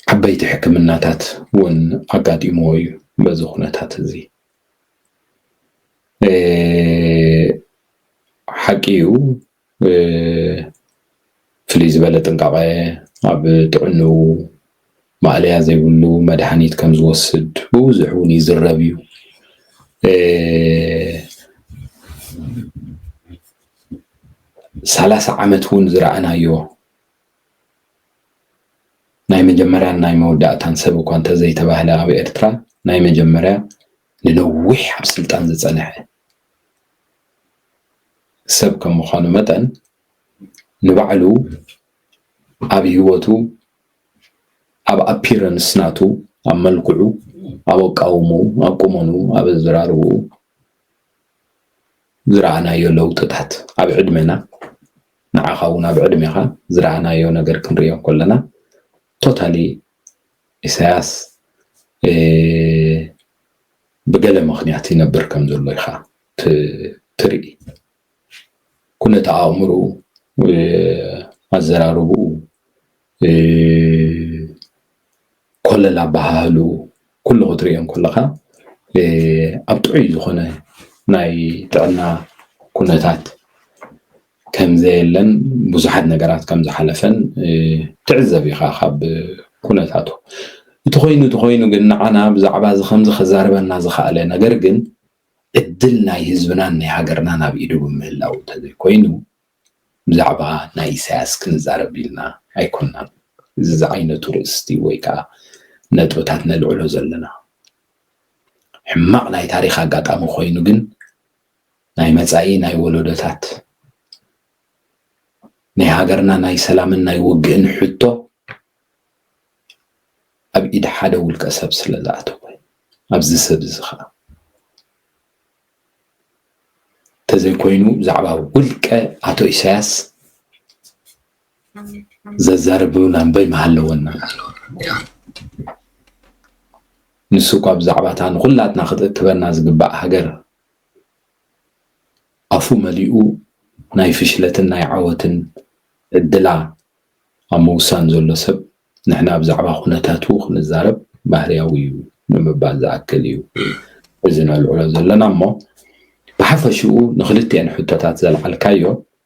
ዓበይቲ ሕክምናታት እውን ኣጋጢምዎ እዩ። በዚ ኩነታት እዚ ሓቂ እዩ። ፍልይ ዝበለ ጥንቃቐ ኣብ ጥዕንኡ ማእለያ ዘይብሉ መድሃኒት ከም ዝወስድ ብብዙሕ እውን ይዝረብ እዩ። ሰላሳ ዓመት እውን ዝረኣናዮ ናይ መጀመርያን ናይ መወዳእታን ሰብ እኳ እንተዘይተባህለ ኣብ ኤርትራ ናይ መጀመርያ ንነዊሕ ኣብ ስልጣን ዝጸንሐ ሰብ ከም ምዃኑ መጠን ንባዕሉ ኣብ ህይወቱ ኣብ ኣፒረንስ ናቱ ኣብ መልክዑ ኣብ ኣቃውምኡ ኣብ ቁመንኡ ኣብ ኣዘራርብኡ ዝረኣናዮ ለውጥታት ኣብ ዕድመና ንዓኻ እውን ኣብ ዕድሜኻ ዝረኣናዮ ነገር ክንሪኦ ከለና ቶታሊ ኢሳያስ ብገለ ምኽንያት ይነብር ከም ዘሎ ኢኻ ትርኢ። ኩነተ ኣእምርኡ፣ ኣዘራርብኡ፣ ኮለል ኣበሃህልኡ ኩሉ ክትሪኦ እንከለኻ ኣብ ጥዑይ ዝኾነ ናይ ጥዕና ኩነታት ከም ዘየለን ብዙሓት ነገራት ከም ዝሓለፈን ትዕዘብ ኢኻ ካብ ኩነታቱ። እቲ ኮይኑ እቲ ኮይኑ ግን ንዓና ብዛዕባ እዚ ከምዚ ከዛርበና ዝኸኣለ ነገር ግን ዕድል ናይ ህዝብናን ናይ ሃገርናን ኣብ ኢዱ ብምህላው እንተዘይኮይኑ ብዛዕባ ናይ ኢሳያስ ክንዛረብ ኢልና ኣይኮናን እዚ ዝዓይነቱ ርእስቲ ወይ ከዓ ነጥብታት ነልዕሎ ዘለና። ሕማቕ ናይ ታሪኽ ኣጋጣሚ ኮይኑ ግን ናይ መጻኢ ናይ ወለዶታት ናይ ሃገርና ናይ ሰላምን ናይ ውግእን ሕቶ ኣብ ኢድ ሓደ ውልቀ ሰብ ስለ ዝኣተወ ኣብዚ ሰብ እዚ ከዓ ተዘይኮይኑ ብዛዕባ ውልቀ ኣቶ ኢሳያስ ዘዛርብ ላምበይ ምሃለወና። ንሱ እኳ ብዛዕባታ ንኹላትና ክትእክበና ዝግባእ ሃገር ኣፉ መሊኡ ናይ ፍሽለትን ናይ ዓወትን ዕድላ ኣብ ምውሳን ዘሎ ሰብ ንሕና ብዛዕባ ኩነታቱ ክንዛረብ ባህርያዊ እዩ ንምባል ዝኣክል እዩ እዚ ነልዕሎ ዘለና እሞ ብሓፈሽኡ ንክልቲኤን ሕቶታት ዘልዓልካዮ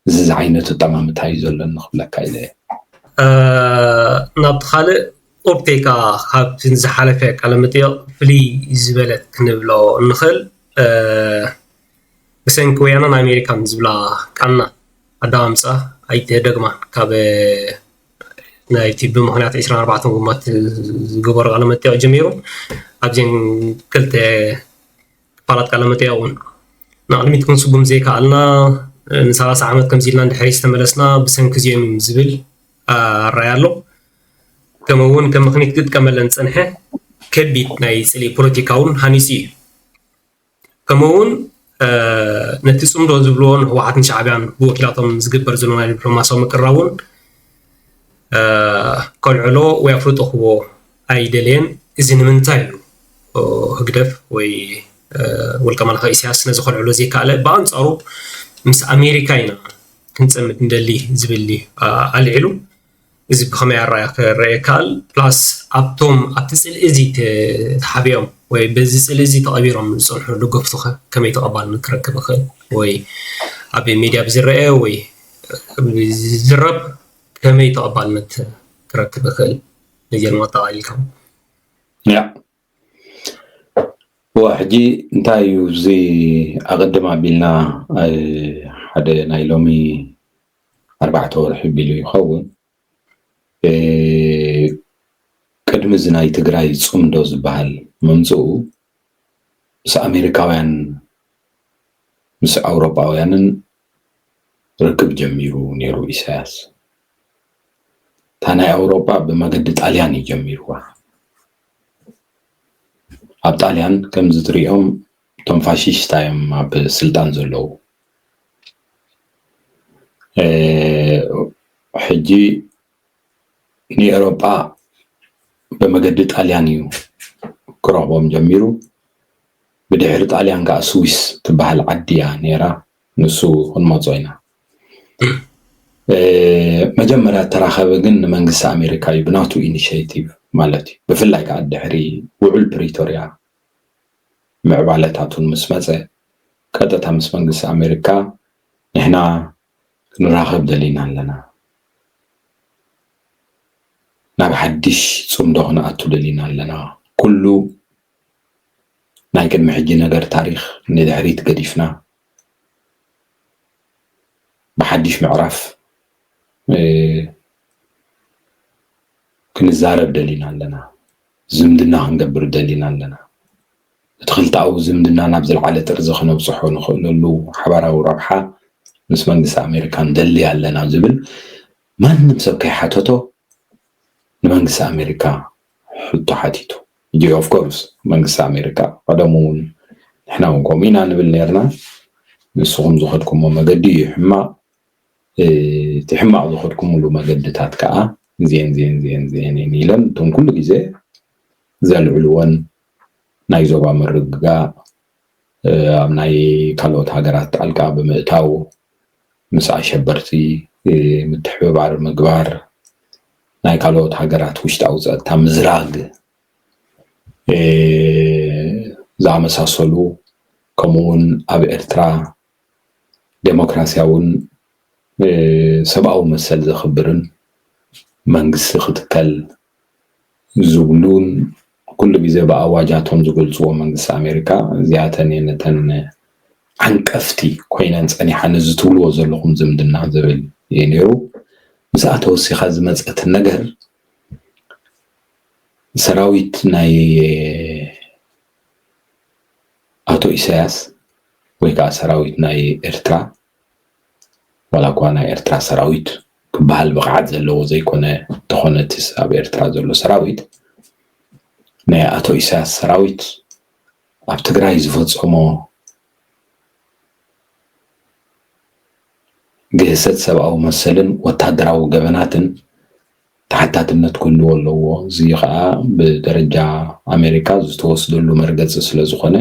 እዚ ዝዓይነቱ ኣጠማምታ እዩ ዘሎኒ ክብለካ ኢለ እየ። ናብቲ ካልእ ኦፕቴካ ካብቲ ዝሓለፈ ቃለ መጠየቕ ፍልይ ዝበለት ክንብሎ እንኽእል ብሰንኪ ወያናን ኣሜሪካን ዝብላ ቃና ኣዳማምፃ ኣይትደግማ ካብ ናይቲ ብምኽንያት ዕስራን ኣርባዕተን ጉንበት ዝገበሮ ቃለ መጠየቕ ጀሚሩ ኣብዘን ክልተ ክፋላት ቃለ መጠየቕ እውን ንቕድሚት ክንስጉም ዘይከኣልና ንሰላሳ ዓመት ከምዚ ኢልና እንድሕሪ ዝተመለስና ብሰንኪ እዚኦም እዮም ዝብል ኣራይ ኣሎ። ከምኡ እውን ከም ምኽኒት ክጥቀመለን ዝፀንሐ ከቢድ ናይ ፅልኢ ፖለቲካ እውን ሃኒፁ እዩ። ከምኡ እውን ነቲ ፅምዶ ዝብልዎ ንህወሓትን ሻዕብያን ብወኪላቶም ዝግበር ዘሎ ናይ ዲፕሎማሲያዊ ምቅርራብ እውን ከልዕሎ ወይ ኣፍልጦ ክቦ ኣይደለየን። እዚ ንምንታይ እዩ ህግደፍ ወይ ውልቀ መላኸ ኢሳያስ ነዚ ከልዕሎ ዘይከኣለ? ብኣንፃሩ ምስ ኣሜሪካ ኢና ክንፀምድ ንደሊ ዝብል ኣልዒሉ እዚ ብኸመይ ኣረኣያ ክረአ ይከኣል? ፕላስ ኣብቶም ኣብቲ ፅልኢ እዚ ተሓቢኦም ወይ በዚ ፅልኢ እዚ ተቐቢሮም ዝፀንሑ ደገፍቱ ከ ከመይ ተቐባልነት ክረክብ ይኽእል? ወይ ኣብ ሚድያ ብዝረአ ወይ ዝዝረብ ከመይ ተቐባልነት ክረክብ ይኽእል? ነዚኦም ኣጠቓሊልካ። ያ እዋ ሕጂ እንታይ እዩ እዚ ኣቐድም ኣቢልና ሓደ ናይ ሎሚ ኣርባዕተ ወርሒ ቢሉ ይኸውን ቅድሚ እዚ ናይ ትግራይ ፅምዶ ዝበሃል ምምፅኡ ምስ ኣሜሪካውያን ምስ ኣውሮጳውያንን ርክብ ጀሚሩ ነይሩ ኢሳያስ። እታ ናይ ኣውሮጳ ብመገዲ ጣልያን እዩ ጀሚርዋ። ኣብ ጣልያን ከምዚ ትሪኦም እቶም ፋሽስታ እዮም ኣብ ስልጣን ዘለዉ። ሕጂ ንኤሮጳ ብመገዲ ጣልያን እዩ ክረኽቦም ጀሚሩ። ብድሕሪ ጣልያን ከዓ ስዊስ ትበሃል ዓዲ እያ ነይራ። ንሱ ክንመጾ ኢና። መጀመርያ እተራኸበ ግን ንመንግስቲ ኣሜሪካ እዩ ብናቱ ኢኒሽቲቭ ማለት እዩ። ብፍላይ ከዓ ድሕሪ ውዕል ፕሪቶርያ ምዕባለታቱን ምስ መፀ ቀጥታ ምስ መንግስቲ ኣሜሪካ ንሕና ክንራኸብ ደሊና ኣለና። ናብ ሓድሽ ጽምዶ ክንኣቱ ደሊና ኣለና። ኩሉ ናይ ቅድሚ ሕጂ ነገር ታሪኽ ንድሕሪት ገዲፍና ብሓድሽ ምዕራፍ ክንዛረብ ደሊና ኣለና። ዝምድና ክንገብር ደሊና ኣለና። እቲ ክልተኣዊ ዝምድና ናብ ዝለዓለ ጥርዚ ክነብፅሖ ንኽእለሉ ሓባራዊ ረብሓ ምስ መንግስቲ ኣሜሪካ ንደሊ ኣለና ዝብል ማንም ሰብ ከይሓተቶ ንመንግስቲ ኣሜሪካ ሕቶ ሓቲቱ። ሕጂ ኦፍኮርስ መንግስቲ ኣሜሪካ ቀደሙ እውን ንሕና እውን ከምኡ ኢና ንብል ነርና። ንስኹም ዝኸድኩሞ መገዲ እዩ ሕማቕ። እቲ ሕማቕ ዝኸድኩምሉ መገድታት ከዓ እዚአን እዚአን እዚአን እዚአን እየን ኢለን እቶም ኩሉ ግዜ ዘልዕልወን ናይ ዞባ ምርግጋእ ኣብ ናይ ካልኦት ሃገራት ጣልቃ ብምእታው ምስ ኣሸበርቲ ምትሕብባር ምግባር፣ ናይ ካልኦት ሃገራት ውሽጣዊ ፀጥታ ምዝራግ ዝኣመሳሰሉ፣ ከምኡ እውን ኣብ ኤርትራ ዴሞክራሲያውን ሰብኣዊ መሰል ዘኽብርን መንግስቲ ክትከል ዝብሉን ኩሉ ግዜ ብኣዋጃቶም ዝገልፅዎ መንግስቲ ኣሜሪካ እዚኣተን እየን እተን ዓንቀፍቲ ኮይነን ፀኒሓን እዚ ትብልዎ ዘለኹም ዝምድና ዝብል እዩ ነይሩ። ምስኣ ተወሲኻ ዝመፀትን ነገር ሰራዊት ናይ ኣቶ ኢሳያስ ወይ ከዓ ሰራዊት ናይ ኤርትራ ዋላ እኳ ናይ ኤርትራ ሰራዊት ክበሃል ብቕዓት ዘለዎ ዘይኮነ እንተኾነ እቲ ኣብ ኤርትራ ዘሎ ሰራዊት ናይ ኣቶ ኢሳያስ ሰራዊት ኣብ ትግራይ ዝፈፀሞ ግህሰት ሰብኣዊ መሰልን ወታደራዊ ገበናትን ተሓታትነት ክህልዎ ኣለዎ። እዚ ከዓ ብደረጃ ኣሜሪካ ዝተወስደሉ መርገፂ ስለ ዝኾነ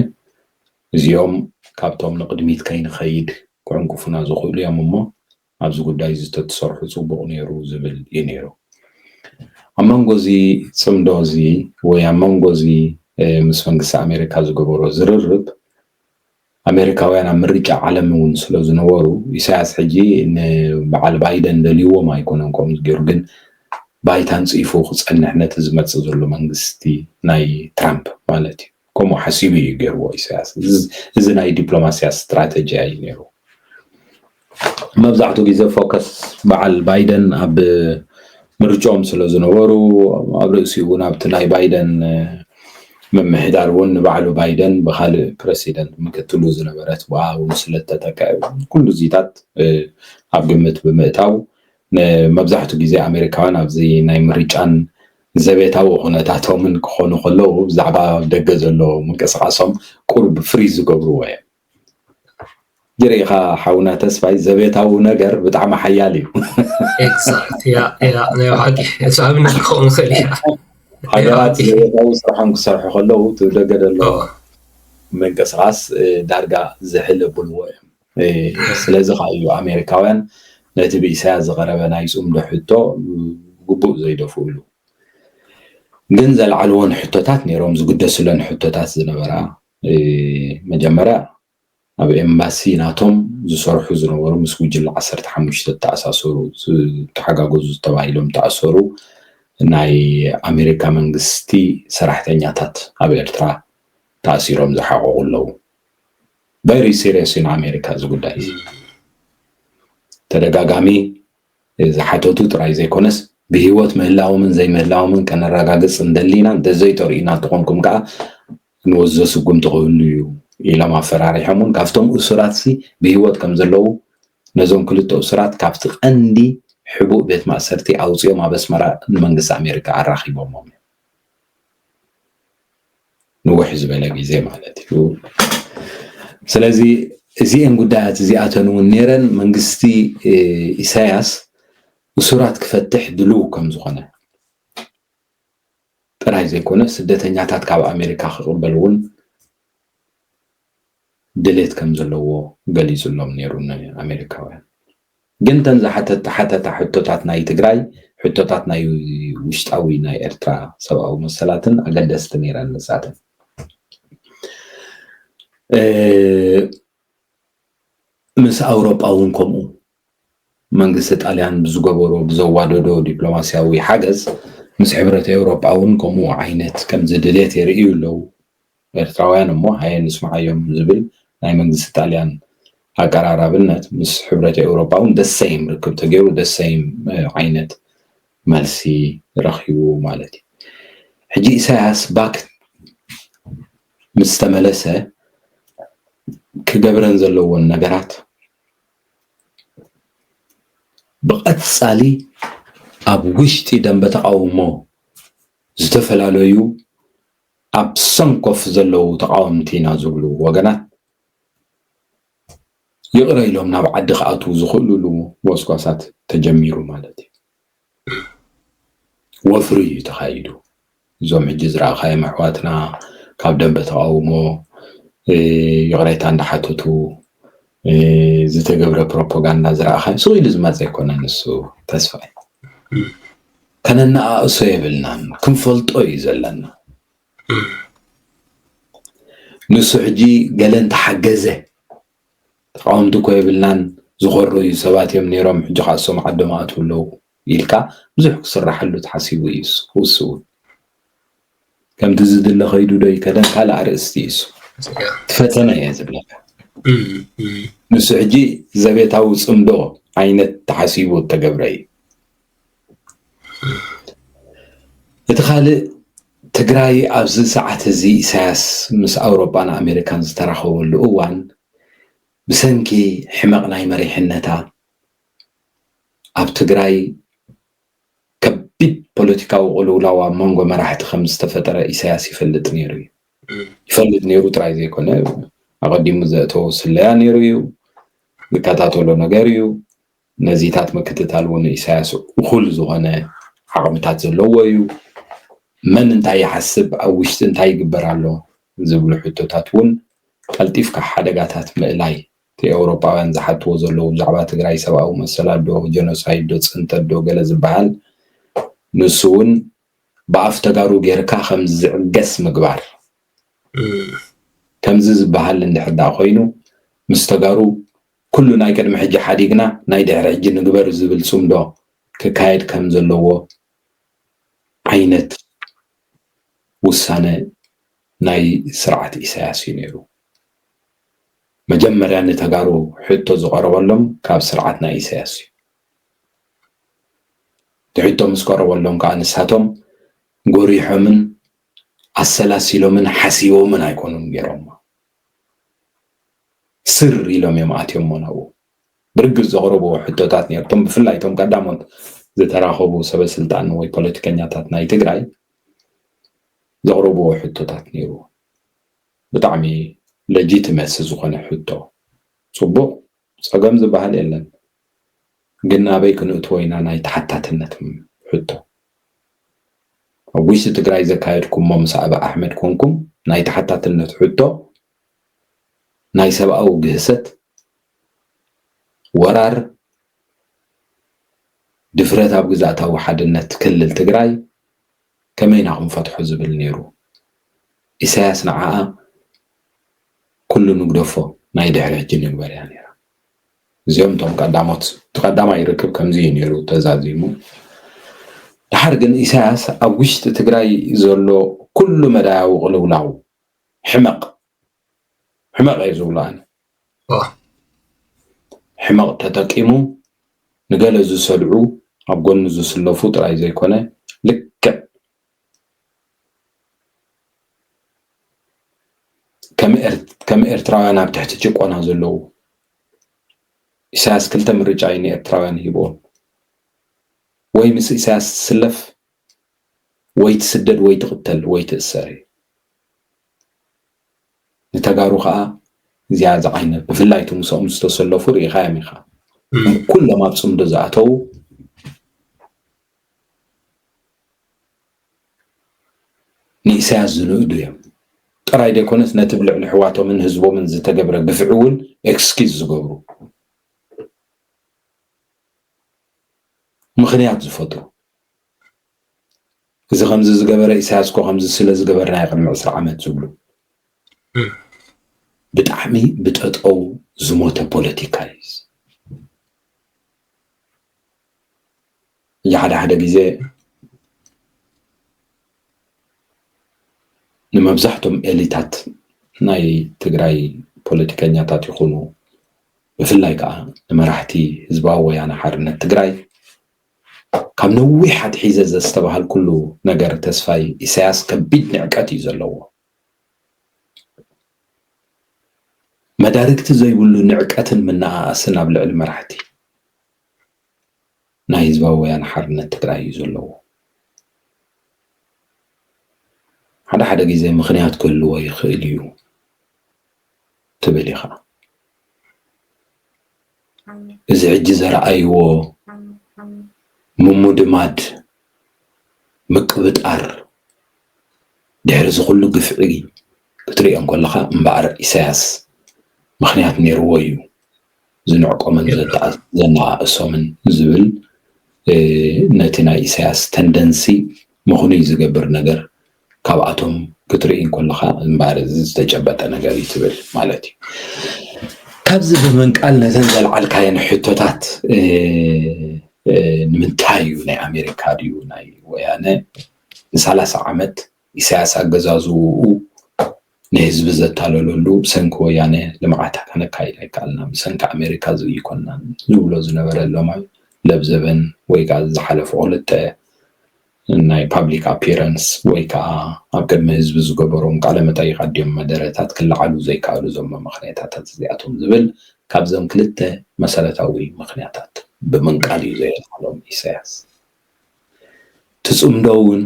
እዚኦም ካብቶም ንቕድሚት ከይንኸይድ ክዕንቅፉና ዝኽእሉ እዮም እሞ ኣብዚ ጉዳይ እዚ ተትሰርሑ ፅቡቕ ነይሩ ዝብል እዩ ነይሩ። ኣብ መንጎ እዚ ፅምዶ እዚ ወይ ኣብ መንጎ እዚ ምስ መንግስቲ ኣሜሪካ ዝገበሮ ዝርርብ ኣሜሪካውያን ኣብ ምርጫ ዓለም እውን ስለ ዝነበሩ ኢሳያስ ሕጂ ንበዓል ባይደን ደልይዎም ኣይኮነን ከምኡ ገይሩ ግን ባይታ ኣንፂፉ ክፀንሕ ነቲ ዝመፅእ ዘሎ መንግስቲ ናይ ትራምፕ ማለት እዩ። ከምኡ ሓሲቡ እዩ ገይርዎ ኢሳያስ። እዚ ናይ ዲፕሎማስያ ስትራተጂያ እዩ ነይሩ። መብዛሕትኡ ግዜ ፎከስ በዓል ባይደን ኣብ ምርጫኦም ስለ ዝነበሩ ኣብ ርእሲኡ እውን ኣብቲ ናይ ባይደን ምምሕዳር እውን ንባዕሉ ባይደን ብካልእ ፕረሲደንት ምክትሉ ዝነበረት ብኣ እውን ስለ እተተክአ ኩሉ እዚታት ኣብ ግምት ብምእታው ንመብዛሕትኡ ግዜ ኣሜሪካውያን ኣብዚ ናይ ምርጫን ዘቤታዊ ኩነታቶምን ክኾኑ ከለዉ ብዛዕባ ደገ ዘሎ ምንቅስቃሶም ቁሩብ ፍሪዝ ዝገብርዎ እዮም። ጅሪኻ ሓውና ተስፋይ ዘቤታዊ ነገር ብጣዕሚ ሓያል እዩ። ኤግዛክት ያ ያ ናይ ሓቂ እሱ ኣብነት ክኸውን ይኽእል እያ። ሃገራት ዘቤታዊ ስራሖም ክሰርሑ ከለዉ እቲ ደገ ዘሎ ምንቅስቃስ ዳርጋ ዝሕል ኣብልዎ እዮም። ስለዚ ከዓ እዩ ኣሜሪካውያን ነቲ ብኢሳያስ ዝቐረበ ናይ ፅምዶ ሕቶ ብግቡእ ዘይደፍእሉ። ግን ዘልዓልወን ሕቶታት ነይሮም ዝግደስለን ሕቶታት ዝነበራ መጀመርያ ኣብ ኤምባሲ ናቶም ዝሰርሑ ዝነበሩ ምስ ጉጅለ ዓሰርተ ሓሙሽተ ዝተኣሳሰሩ ዝተሓጋገዙ ተባሂሎም ተኣሰሩ ናይ ኣሜሪካ መንግስቲ ሰራሕተኛታት ኣብ ኤርትራ ተኣሲሮም ዝሓቐቑ ኣለዉ። ቨሪ ሲሪየስ እዩ ንኣሜሪካ እዚ ጉዳይ እዚ። ተደጋጋሚ ዝሓተቱ ጥራይ ዘይኮነስ ብህይወት ምህላዎምን ዘይምህላዎምን ከነረጋግፅ እንደሊ ኢና፣ እንተዘይጠርኡና እንተኾንኩም ከዓ ንወስዶ ስጉምቲ ክህሉ እዩ ኢሎም ኣፈራሪሖም እውን ካብቶም እሱራት ሲ ብህይወት ከም ዘለዉ ነዞም ክልተ እሱራት ካብቲ ቀንዲ ሕቡእ ቤት ማእሰርቲ ኣውፂኦም ኣብ ኣስመራ ንመንግስቲ ኣሜሪካ ኣራኺቦሞም እዮም። ንውሕ ዝበለ ግዜ ማለት እዩ። ስለዚ እዚአን ጉዳያት እዚኣተን እውን ነይረን መንግስቲ ኢሳያስ እሱራት ክፈትሕ ድልው ከም ዝኾነ ጥራይ ዘይኮነ ስደተኛታት ካብ ኣሜሪካ ክቕበል እውን ድሌት ከም ዘለዎ ገሊፁሎም ነይሩ ንኣሜሪካውያን። ግን ተን ዝሓተታ ሓተታ ሕቶታት ናይ ትግራይ ሕቶታት ናይ ውሽጣዊ ናይ ኤርትራ ሰብኣዊ መሰላትን ኣገደስቲ ነይረን ንሳተን። ምስ ኣውሮጳ እውን ከምኡ። መንግስቲ ጣልያን ብዝገበሮ፣ ብዘዋደዶ ዲፕሎማስያዊ ሓገዝ ምስ ሕብረት ኤውሮጳ እውን ከምኡ ዓይነት ከምዚ ድሌት የርእዩ ኣለዉ። ኤርትራውያን እሞ ሃየ ንስምዓዮም ዝብል ናይ መንግስቲ ጣልያን ኣቀራራብነት ምስ ሕብረት ኤውሮጳ እውን ደሰይም ርክብ ተገይሩ፣ ደሰይም ዓይነት መልሲ ረኺቡ ማለት እዩ። ሕጂ ኢሳያስ ባክ ምስ ተመለሰ ክገብረን ዘለዎን ነገራት ብቐጻሊ ኣብ ውሽጢ ደንበ ተቓውሞ ዝተፈላለዩ ኣብ ሰንኮፍ ዘለዉ ተቓወምቲ ኢና ዝብሉ ወገናት ይቕረ ኢሎም ናብ ዓዲ ክኣትዉ ዝኽእሉሉ ጎስጓሳት ተጀሚሩ ማለት እዩ። ወፍሪ እዩ ተኻይዱ። እዞም ሕጂ ዝረኣኻዮም ኣሕዋትና ካብ ደንበ ተቓውሞ ይቕሬታ እንዳሓተቱ ዝተገብረ ፕሮፓጋንዳ ዝረኣኻዮ ስቕ ኢሉ ዝመፀ ኣይኮነን። ንሱ ተስፋ ከነነኣእሶ የብልናን፣ ክንፈልጦ እዩ ዘለና። ንሱ ሕጂ ገለ እንተሓገዘ ተቃወምቲ እኮ የብልናን፣ ዝኮረዩ ሰባት እዮም ነይሮም፣ ሕጂ ከዓ እሶም ዓዶም ኣእትዉ ኣለዉ ኢልካ ብዙሕ ክስራሓሉ ተሓሲቡ እዩ እሱ እውን። ከምቲ ዝድለ ከይዱ ዶ ይከደን ካልእ ኣርእስቲ እዩ እሱ። እቲ ፈተነ እየ ዝብለካ። ንሱ ሕጂ ዘቤታዊ ፅምዶ ዓይነት ተሓሲቡ እተገብረ እዩ። እቲ ካልእ ትግራይ ኣብዚ ሰዓት እዚ ኢሳያስ ምስ ኣውሮጳን ኣሜሪካን ዝተራኸበሉ እዋን ብሰንኪ ሕመቕ ናይ መሪሕነታ ኣብ ትግራይ ከቢድ ፖለቲካዊ ቅልውላው ኣብ መንጎ መራሕቲ ከም ዝተፈጠረ ኢሳያስ ይፈልጥ ነይሩ እዩ። ይፈልጥ ነይሩ ጥራይ ዘይኮነ ኣቐዲሙ ዘእተዎ ስለያ ነይሩ እዩ። ዝከታተሎ ነገር እዩ። ነዚታት ምክትታል እውን ኢሳያስ እኹል ዝኾነ ዓቕምታት ዘለዎ እዩ። መን እንታይ ይሓስብ፣ ኣብ ውሽጢ እንታይ ይግበር ኣሎ ዝብሉ ሕቶታት እውን ቀልጢፍካ ሓደጋታት ምእላይ፣ እቲ ኤውሮጳውያን ዝሓትዎ ዘለዉ ብዛዕባ ትግራይ ሰብኣዊ መሰላት ዶ፣ ጀኖሳይድ ዶ፣ ፅንተት ዶ ገለ ዝበሃል ንሱ እውን ብኣፍ ተጋሩ ጌርካ ከም ዝዕገስ ምግባር። ከምዚ ዝበሃል እንድሕር ደኣ ኮይኑ ምስ ተጋሩ ኩሉ ናይ ቅድሚ ሕጂ ሓዲግና ናይ ድሕሪ ሕጂ ንግበር ዝብል ፅምዶ ክካየድ ከም ዘለዎ ዓይነት ውሳነ ናይ ስርዓት ኢሳያስ እዩ ነይሩ። መጀመርያ ንተጋሩ ሕቶ ዝቐረበሎም ካብ ስርዓት ናይ ኢሳያስ እዩ። እቲ ሕቶ ምስ ቀረበሎም ከዓ ንሳቶም ጎሪሖምን ኣሰላሲሎምን ሓሲቦምን ኣይኮኑን ገይሮሞ። ስር ኢሎም እዮም ኣትዮም ናብኡ። ብርግጽ ዘቕረብዎ ሕቶታት ነይሩ። እቶም ብፍላይ እቶም ቀዳሞት ዝተራኸቡ ሰበ ስልጣን ወይ ፖለቲከኛታት ናይ ትግራይ ዘቕረብዎ ሕቶታት ነይሩ። ብጣዕሚ ለጂትመሲ ዝኾነ ሕቶ። ጽቡቕ፣ ጸገም ዝበሃል የለን። ግን ናበይ ክንእትዎ ኢና ናይ ተሓታትነት ሕቶ? ኣብ ውሽጢ ትግራይ ዘካየድኩሞ ምስ ኣቢ ኣሕመድ ኮንኩም ናይ ተሓታትነት ሕቶ ናይ ሰብኣዊ ግህሰት፣ ወራር፣ ድፍረት ኣብ ግዝኣታዊ ሓድነት ክልል ትግራይ ከመይ ኢና ክንፈትሖ ዝብል ነይሩ። ኢሳያስ ንዓኣ ኩሉ ንግደፎ ናይ ድሕሪ ሕጂ ንግበር እያ ነይራ። እዚኦም እቶም ቀዳሞት፣ እቲ ቀዳማይ ርክብ ከምዚ እዩ ነይሩ ተዛዚሙ። ድሓር ግን ኢሳያስ ኣብ ውሽጢ ትግራይ ዘሎ ኩሉ መዳያዊ ቅልውላው ሕመቕ ሕመቕ እየ ዝብሎ ኣነ። ሕመቕ ተጠቂሙ ንገለ ዝሰድዑ ኣብ ጎኑ ዝስለፉ ጥራይ ዘይኮነ ልክዕ ከም ኤርትራውያን ኣብ ትሕቲ ጭቆና ዘለዉ ኢሳያስ ክልተ ምርጫ እዩ ንኤርትራውያን ሂብዎም። ወይ ምስ ኢሳያስ ትስለፍ ወይ ትስደድ ወይ ትቕተል ወይ ትእሰር እዩ። ንተጋሩ ከዓ እዚኣ ዝዓይነት ብፍላይ እቲ ምስኦም ዝተሰለፉ ርኢኻዮም ኢኻ። ኩሎም ኣብ ፅምዶ ዝኣተዉ ንኢሳያስ ዝንእዱ እዮም። ጥራይ ዘይኮነስ ነቲ ብልዕሊ ኣሕዋቶምን ህዝቦምን ዝተገብረ ግፍዒ እውን ኤክስኪዝ ዝገብሩ፣ ምኽንያት ዝፈጥሩ። እዚ ከምዚ ዝገበረ ኢሳያስ እኮ ከምዚ ስለ ዝገበርና እዩ ቅድሚ ዕስራ ዓመት ዝብሉ። ብጣዕሚ ብጠጠው ዝሞተ ፖለቲካ እዩ። እዚ ሓደ ሓደ ግዜ ንመብዛሕቶም ኤሊታት ናይ ትግራይ ፖለቲከኛታት ይኹኑ፣ ብፍላይ ከዓ ንመራሕቲ ህዝባዊ ወያነ ሓርነት ትግራይ፣ ካብ ነዊሕ ኣትሒዘ ዘስተባሃልኩሉ ነገር፣ ተስፋይ፣ ኢሳያስ ከቢድ ንዕቀት እዩ ዘለዎ። መዳርግቲ ዘይብሉ ንዕቀትን ምንኣኣስን ኣብ ልዕሊ መራሕቲ ናይ ህዝባዊ ወያነ ሓርነት ትግራይ እዩ ዘለዎ። ሓደ ሓደ ግዜ ምኽንያት ክህልዎ ይኽእል እዩ ትብል ኢኻ። እዚ ሕጂ ዘረኣይዎ ምሙድማድ፣ ምቅብጣር፣ ድሕሪ እዚ ኩሉ ግፍዒ ክትሪኦ እንከለኻ፣ እምበኣር ኢሳያስ ምኽንያት ነይርዎ እዩ ዝንዕቆምን ዘተኣ-፣ ዘነኣእሶምን ዝብል፣ እ፣ ነቲ ናይ ኢሳያስ ተንደንሲ ምኽኑይ ዝገብር ነገር ካብኣቶም ክትርኢ እንከለኻ፣ እምበኣር እዚ ዝተጨበጠ ነገር እዩ ትብል ማለት እዩ። ካብዚ ብምንቃል፣ ነተን ዘልዓልካየን ሕቶታት፣ እ፣ እ፣ ንምንታይ እዩ ናይ ኣሜሪካ ድዩ ናይ ወያነ ንሰላሳ ዓመት ኢሳያስ ኣገዛዝኡ ንህዝቢ ዘታለለሉ፣ ብሰንኪ ወያነ ልምዓት ከነካይድ ኣይከኣልናን፣ ብሰንኪ ኣሜሪካ ዝብኢ ኣይኮንናን ዝብሎ ዝነበረ ሎማይ ለብዘበን ወይ ከዓ ዝሓለፉ ክልተ ናይ ፓብሊክ ኣፒረንስ ወይ ከዓ ኣብ ቅድሚ ህዝቢ ዝገበሮም ቃለ መጠይቃት ድዮም መደረታት ክለዓሉ ዘይከኣሉ እዞም መመኽነያታት እዚኣቶም ዝብል፣ ካብዞም ክልተ መሰረታዊ ምኽንያታት ብምንቃል እዩ ዘየልዓሎም ኢሳያስ። ትጽምዶ እውን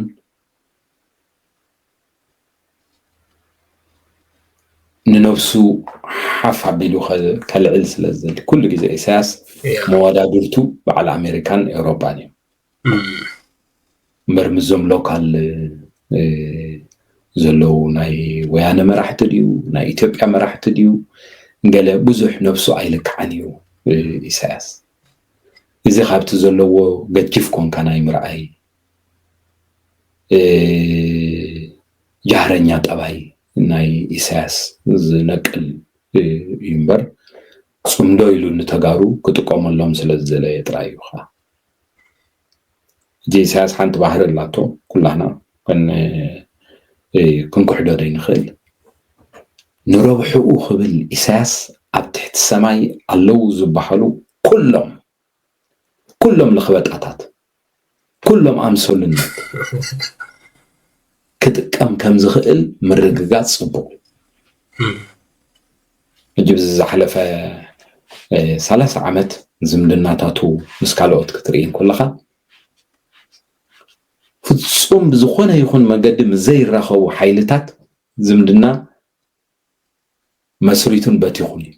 ንነብሱ ሓፍ ኣቢሉ ከ-፣ ከልዕል ስለ ዝደሊ፣ ኩሉ ግዜ ኢሳያስ ያ። መወዳድርቱ በዓል ኣሜሪካን ኤውሮጳን እዮም። እም። እምበር ምስዞም ሎካል፣ እ፣ ዘለዉ ናይ ወያነ መራሕቲ ድዩ፣ ናይ ኢትዮጵያ መራሕቲ ድዩ፣ ገለ ብዙሕ ነብሱ ኣይልክዓን እዩ፣ እ፣ ኢሳያስ። እዚ ካብቲ ዘለዎ ገጅፍ ኮንካ ናይ ምርኣይ፣ እ፣ ጃህረኛ ጠባይ ናይ ኢሳያስ ዝነቅል፣ እ፣ እዩ እምበር፣ ጽምዶ ኢሉ ንተጋሩ ክጥቀመሎም ስለ ዝደለየ ጥራይ እዩ ኸዓ። እዚ ኢሳያስ ሓንቲ ባህሪ ኣላቶ፣ ኩላህና ከን-፣ እ፣ ክንክሕዶ ዘይንኽእል። ንረብሕኡ ክብል ኢሳያስ ኣብ ትሕቲ ሰማይ ኣለዉ ዝበሃሉ ኩሎም፣ ኩሎም ለኽበጣታት፣ ኩሎም ኣምሰሉነት ክጥቀም ከም ዝኽእል ምርግጋጽ ጽቡቕ። እም። ሕጂ ብዚ ዝሓለፈ፣ እ፣ ሰላሳ ዓመት ዝምድናታቱ ምስ ካልኦት ክትርኢ እንከለኻ፣ ፍጹም ብዝኾነ ይኹን መገዲ ምስ ዘይራኸቡ ሓይልታት ዝምድና መስሪቱን በቲኹን እዩ።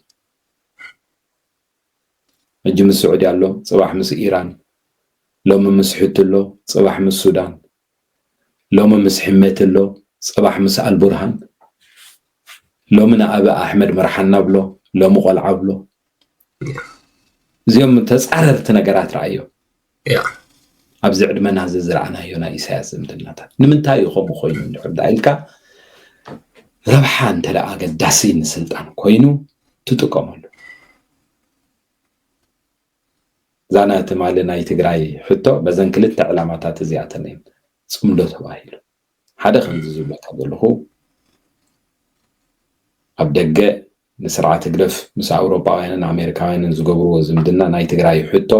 ሕጂ ምስ ስዑዲ ኣሎ፣ ጽባሕ ምስ ኢራን፣ ሎሚ ምስ ሕቲ ኣሎ፣ ጽባሕ ምስ ሱዳን፣ ሎሚ ምስ ሕመቲ ኣሎ፣ ጽባሕ ምስ ኣልቡርሃን፣ ሎሚ ንኣቢ ኣሕመድ መርሓና ብሎ፣ ሎሚ ቆልዓ ብሎ። እዚኦም ተጻረርቲ ነገራት ረኣዮም። ያ። ኣብዚ ዕድመና እዚ ዝረኣናዮ ናይ ኢሳያስ ዝምድናታት ንምንታይ እዩ ከምኡ ኮይኑ እንድሕር ደኣ ኢልካ፣ ረብሓ እንተ ደኣ ኣገዳሲ ንስልጣን ኮይኑ ትጥቀመሉ። እዛ ናይ ትማሊ ናይ ትግራይ ሕቶ በዘን ክልተ ዕላማታት እዚኣተን እየን ጽምዶ ተባሂሉ። ሓደ ከምዚ ዝብለካ ዘለኹ፣ ኣብ ደገ ንስርዓት ህግደፍ ምስ ኣውሮጳውያንን ኣሜሪካውያንን ዝገብርዎ ዝምድና ናይ ትግራይ ሕቶ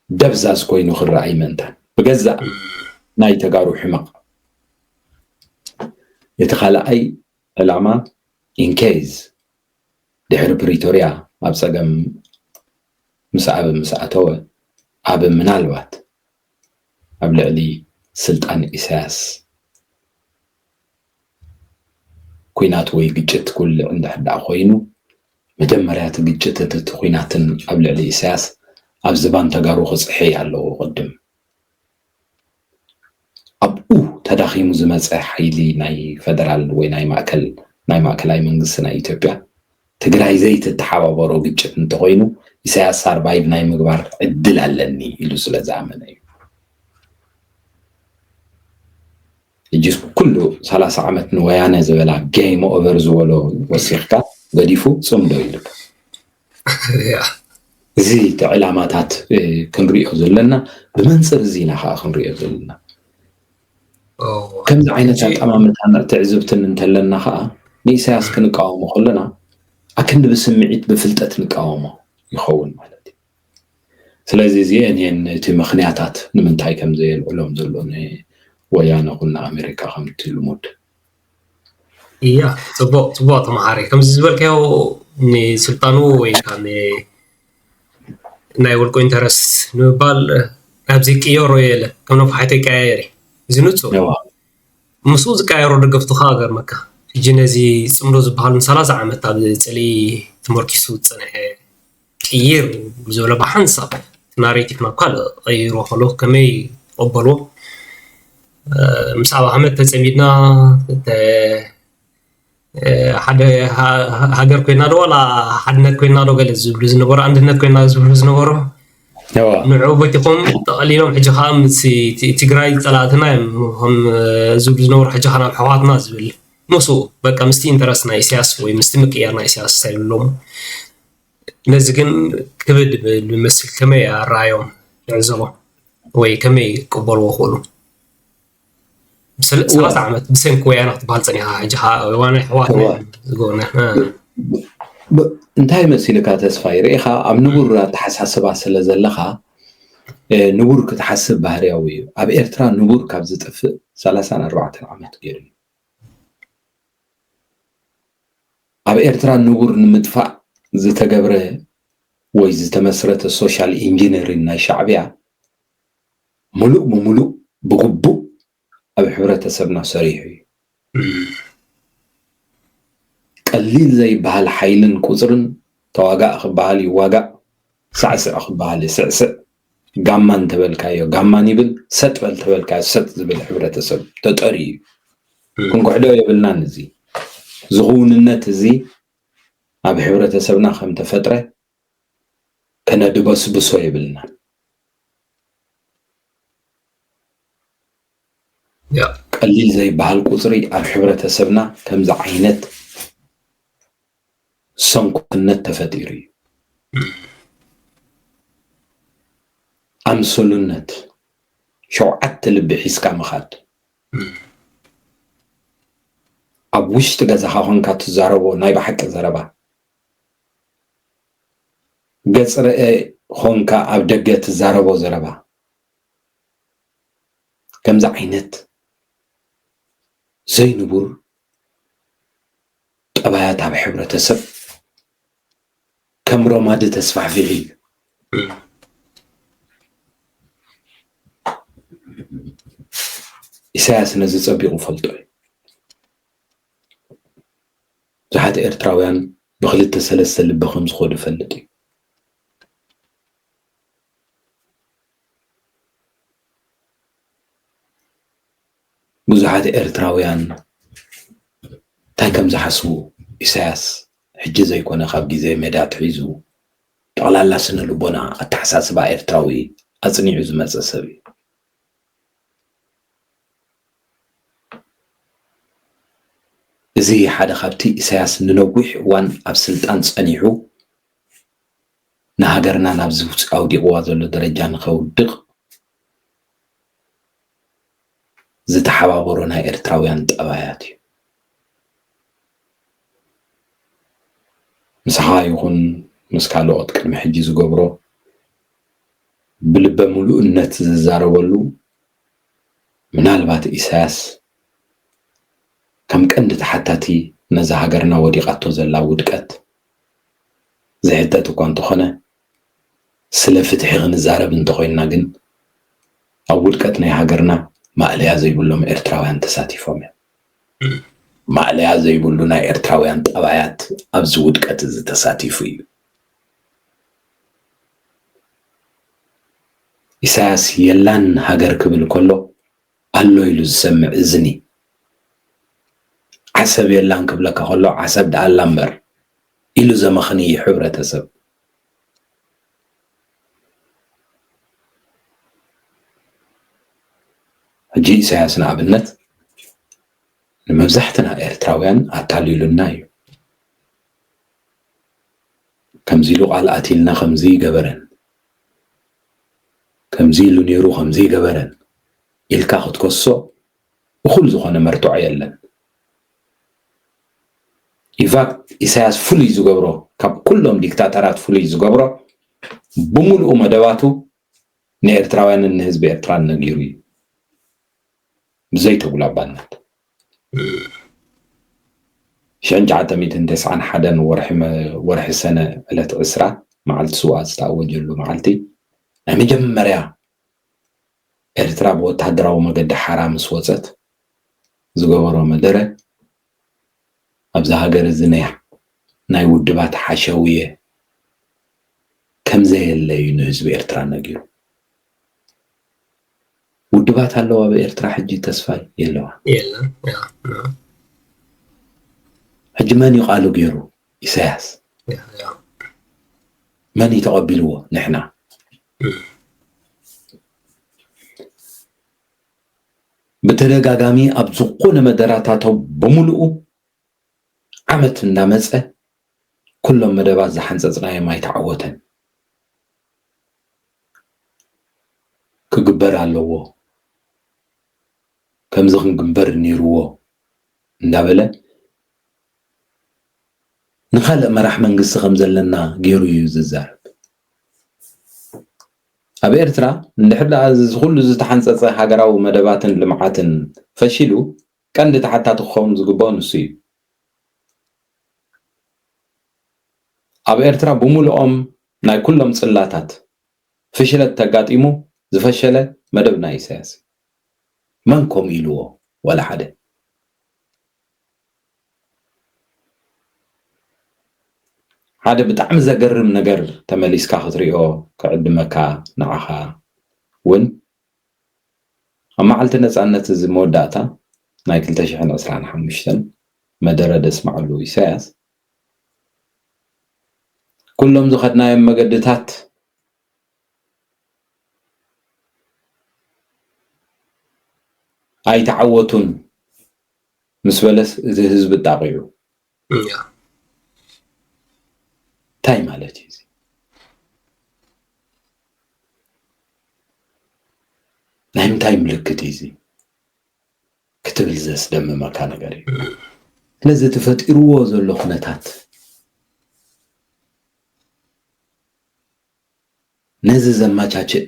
ደብዛዝ ኮይኑ ክረኣይ ምእንታን ብገዛእ ናይ ተጋሩ ሕመቕ። እቲ ካልኣይ ዕላማ፣ ኢንኬዝ ድሕሪ ፕሪቶርያ ኣብ ጸገም ምስ ኣብ ምስ ኣተወ፣ ኣብ ምናልባት ኣብ ልዕሊ ስልጣን ኢሳያስ ኲናት ወይ ግጭት ክውልዕ እንድሕር ደኣ ኮይኑ፣ መጀመርያ እቲ ግጭት እቲ፣ እቲ ኲናትን ኣብ ልዕሊ ኢሳያስ ኣብ ዝባን ተጋሩ ክጽሕይ ኣለዎ ቅድም። ኣብኡ ተዳኺሙ ዝመጸ ሓይሊ ናይ ፈደራል ወይ ናይ ማእከል፣ ናይ ማእከላይ መንግስቲ ናይ ኢትዮጵያ ትግራይ ዘይትተሓባበሮ ግጭት እንተኾይኑ፣ ኢሳያስ ሳርቫይቭ ናይ ምግባር ዕድል ኣለኒ ኢሉ ስለ ዝኣመነ እዩ። ሕጂ ኩሉ ሰላሳ ዓመት ንወያነ ዝበላ ጌም ኦቨር ዝበሎ ወሲኽካ ገዲፉ ጽምዶ ይልካ። እዚ እቲ ዕላማታት ክንሪኦ ዘለና ብመንፅር እዚ ኢና ከዓ ክንሪኦ ዘለና። ከምዚ ዓይነት ኣጠማምታን ትዕዝብትን እንተለና ከዓ ንኢሳያስ ክንቃወሞ ከለና ኣክንዲ ብስምዒት ብፍልጠት ንቃወሞ ይኸውን ማለት እዩ። ስለዚ እዚአን እየን እቲ ምኽንያታት ንምንታይ ከም ዘየልዕሎም ዘሎ ንወያነ ኹን ንኣሜሪካ ከምቲ ልሙድ። እያ ጽቡቅ ጽቡቅ ተመሓሪ ከምዚ ዝበልካዮ ንስልጣኑ ወይ ከዓ ናይ ውልቁ ኢንተረስት ንምባል ኣብዚ ቅየሮ የለ ከም ነፋሒቶ ይቀያየር እዩ። እዚ ንጹር ምስኡ ዝቀያየሮ ደገፍቱ ከዓ ገርመካ ሕጂ ነዚ ጽምዶ ዝበሃል ንሰላሳ ዓመት ኣብ ጽሊ ተመርኪሱ ዝጸንሐ ቅይር ዝበሎ ብሓንሳብ ናሬቲቭ ናብ ካልእ ቀይሮ ከሎ ከመይ ይቐበልዎ? ምስ ኣብ ኣሕመድ ተፀሚድና ሓደ ሃገር ኮይና ዶ ዋላ ሓድነት ኮይና ዶ ገለ ዝብሉ ዝነበሩ ኣንድነት ኮይና ዝብሉ ዝነበሩ ንዑ በቲኹም ጠቐሊሎም ሕጂ ከዓ ምስ ትግራይ ፀላእትና እዮም ዝብሉ ዝነበሩ ሕጂ ከዓ ናብ ሕዋትና ዝብል ምስኡ በቃ ምስቲ ኢንተረስት ናይ ኢሳያስ ወይ ምስቲ ምቅያር ናይ ኢሳያስ እንታይ ይብሎም ነዚ ግን ክብድ ዝብል ዝመስል ከመይ ኣረኣዮም ንዕዘቦ ወይ ከመይ ክቅበልዎ ክእሉ ሰላሳ ዓመት ብሰንኪ ወያነ ክትበሃል ፀኒኻ ሕጂ ከዓ ዋና ሕዋት ዝገበነ እንታይ መሲልካ ተስፋይ ርኢኻ ኣብ ንቡር ኣተሓሳስባ ስለ ዘለኻ ንቡር ክትሓስብ ባህርያዊ እዩ ኣብ ኤርትራ ንቡር ካብ ዝጠፍእ ሰላሳን ኣርባዕተን ዓመት ገይሩ እዩ ኣብ ኤርትራ ንቡር ንምጥፋእ ዝተገብረ ወይ ዝተመስረተ ሶሻል ኢንጂነሪን ናይ ሻዕብያ ሙሉእ ብሙሉእ ብግቡእ ኣብ ሕብረተሰብና ሰሪሑ እዩ። ቀሊል ዘይበሃል ሓይልን ቁፅርን ተዋጋእ ክበሃል ይዋጋእ፣ ሳዕስዕ ክበሃል ይስዕስዕ፣ ጋማ እንተበልካዮ ጋማን ይብል፣ ሰጥ በል ተበልካዮ ሰጥ ዝብል ሕብረተሰብ ተጠርዩ እዩ። ክንክሕዶ የብልናን። እዚ ዝኽውንነት እዚ ኣብ ሕብረተሰብና ከም ተፈጥረ ከነድበስብሶ የብልናን። ቀሊል ዘይበሃል ቁፅሪ ኣብ ሕብረተሰብና ከምዚ ዓይነት ሰንኮፍነት ተፈጢሩ እዩ። ኣምሰሉነት፣ ሸውዓተ ልቢ ሒዝካ ምኻድ፣ ኣብ ውሽጢ ገዛኻ ኮንካ ትዛረቦ ናይ ብሓቂ ዘረባ፣ ገፅ ርእ ኾንካ ኣብ ደገ ትዛረቦ ዘረባ፣ ከምዚ ዓይነት ዘይንቡር ጠባያት ኣብ ሕብረተሰብ ከም ሮማዲ ተስፋሕፊሑ እዩ። ኢሳያስ ነዚ ጸቢቑ ፈልጦ እዩ። ብዙሓት ኤርትራውያን ብክልተ ሰለስተ ልቢ ከም ዝኾዱ ፈልጥ እዩ። ብዙሓት ኤርትራውያን እንታይ ከም ዝሓስቡ ኢሳያስ ሕጂ ዘይኮነ ካብ ግዜ ሜዳ ኣትሒዙ ጠቕላላ ስነ ልቦና ኣተሓሳስባ ኤርትራዊ ኣጽኒዑ ዝመጸ ሰብ እዩ። እዚ ሓደ ካብቲ ኢሳያስ ንነዊሕ እዋን ኣብ ስልጣን ጸኒሑ ንሃገርና ናብዚ ውፅእ ኣውዲቕዋ ዘሎ ደረጃ ንኸውድቕ ዝተሓባበሮ ናይ ኤርትራውያን ጠባያት እዩ። ምሳኻ ይኹን ምስ ካልኦት ቅድሚ ሕጂ ዝገብሮ ብልበ ሙሉእነት ዝዛረበሉ ምናልባት ኢሳያስ ከም ቀንዲ ተሓታቲ ነዛ ሃገርና ወዲቓቶ ዘላ ውድቀት ዝሕተት እኳ እንተኾነ ስለ ፍትሒ ክንዛረብ እንተኾይንና ግን ኣብ ውድቀት ናይ ሃገርና ማእለያ ዘይብሎም ኤርትራውያን ተሳቲፎም እዮም። ማእለያ ዘይብሉ ናይ ኤርትራውያን ጠባያት ኣብዚ ውድቀት እዚ ተሳቲፉ እዩ። ኢሳያስ የላን ሃገር ክብል ከሎ ኣሎ ኢሉ ዝሰምዕ እዝኒ፣ ዓሰብ የላን ክብለካ ከሎ ዓሰብ ደኣ ኣላ እምበር ኢሉ ዘመኽንይ ሕብረተሰብ። ሕጂ ኢሳያስ ንኣብነት ንመብዛሕትና ኤርትራውያን ኣታሊሉና እዩ። ከምዚ ኢሉ ቃል ኣትልና፣ ከምዚ ይገበረን፣ ከምዚ ኢሉ ነይሩ፣ ከምዚ ይገበረን ኢልካ ክትከሶ እኹል ዝኾነ መርትዖ የለን። ኢንፋክት ኢሳያስ ፍሉይ ዝገብሮ፣ ካብ ኩሎም ዲክታተራት ፍሉይ ዝገብሮ፣ ብምሉኡ መደባቱ ንኤርትራውያንን ንህዝቢ ኤርትራን ነጊሩ እዩ። ብዘይተጉላባነት ሽሕን ትሽዓተ ሚእትን ተስዓን ሓደን ወርሒ መ- ወርሒ ሰነ ዕለት ዕስራ መዓልቲ ስውኣት ዝተኣወጀሉ መዓልቲ ናይ መጀመርያ ኤርትራ ብወታደራዊ መገዲ ሓራ ምስ ወፀት ዝገበሮ መደረ፣ ኣብዚ ሃገር እዚ ናይ ናይ ውድባት ሓሸውየ ከም ዘየለ እዩ ንህዝቢ ኤርትራ ነጊሩ። ውድባት ኣለዋ ኣብ ኤርትራ ሕጂ? ተስፋይ፣ የለዋ። የለን። ያ፣ ያ፣ ሕጂ መን እዩ ቃሉ ገይሩ? ኢሳያስ። ያ፣ ያ። መን እዩ ተቐቢልዎ? ንሕና። ብተደጋጋሚ ኣብ ዝኾነ መደራታቶም ብምሉኡ ዓመት እንዳመፀ ኩሎም መደባት ዝሓንፀፅናዮም ኣይተዓወተን። ክግበር ኣለዎ፣ ከምዚ ክንግበር ነይርዎ እንዳበለ ንኻልእ መራሕ መንግስቲ ከም ዘለና ገይሩ እዩ ዝዛረብ። ኣብ ኤርትራ እንድሕር ደኣ እዚ ኩሉ ዝተሓንፀፀ ሃገራዊ መደባትን ልምዓትን ፈሺሉ፣ ቀንዲ ተሓታቲ ክኸውን ዝግብኦ ንሱ እዩ። ኣብ ኤርትራ ብምሉኦም ናይ ኩሎም ጽላታት ፍሽለት ተጋጢሙ ዝፈሸለ መደብ ናይ ኢሳያስ እዩ። መን ከምኡ ኢልዎ? ዋላ ሓደ። ሓደ ብጣዕሚ ዘገርም ነገር ተመሊስካ ክትሪኦ ክዕድመካ ንዓኻ እውን ኣብ መዓልቲ ነጻነት እዚ መወዳእታ ናይ ክልተ ሽሕን ዕስራን ሓሙሽተን መደረ ደስማዕሉ ኢሳያስ ኩሎም ዝኸድናዮም መገድታት ኣይተዓወቱን ምስ በለስ እቲ ህዝቢ ጣቂዑ። ያ። እንታይ ማለት እዩ እዚ? ናይ ምንታይ ምልክት እዩ እዚ ክትብል ዘስደምመካ ነገር እዩ። ስለዚ ተፈጢርዎ ዘሎ ኩነታት ነዚ ዘመቻችእ፣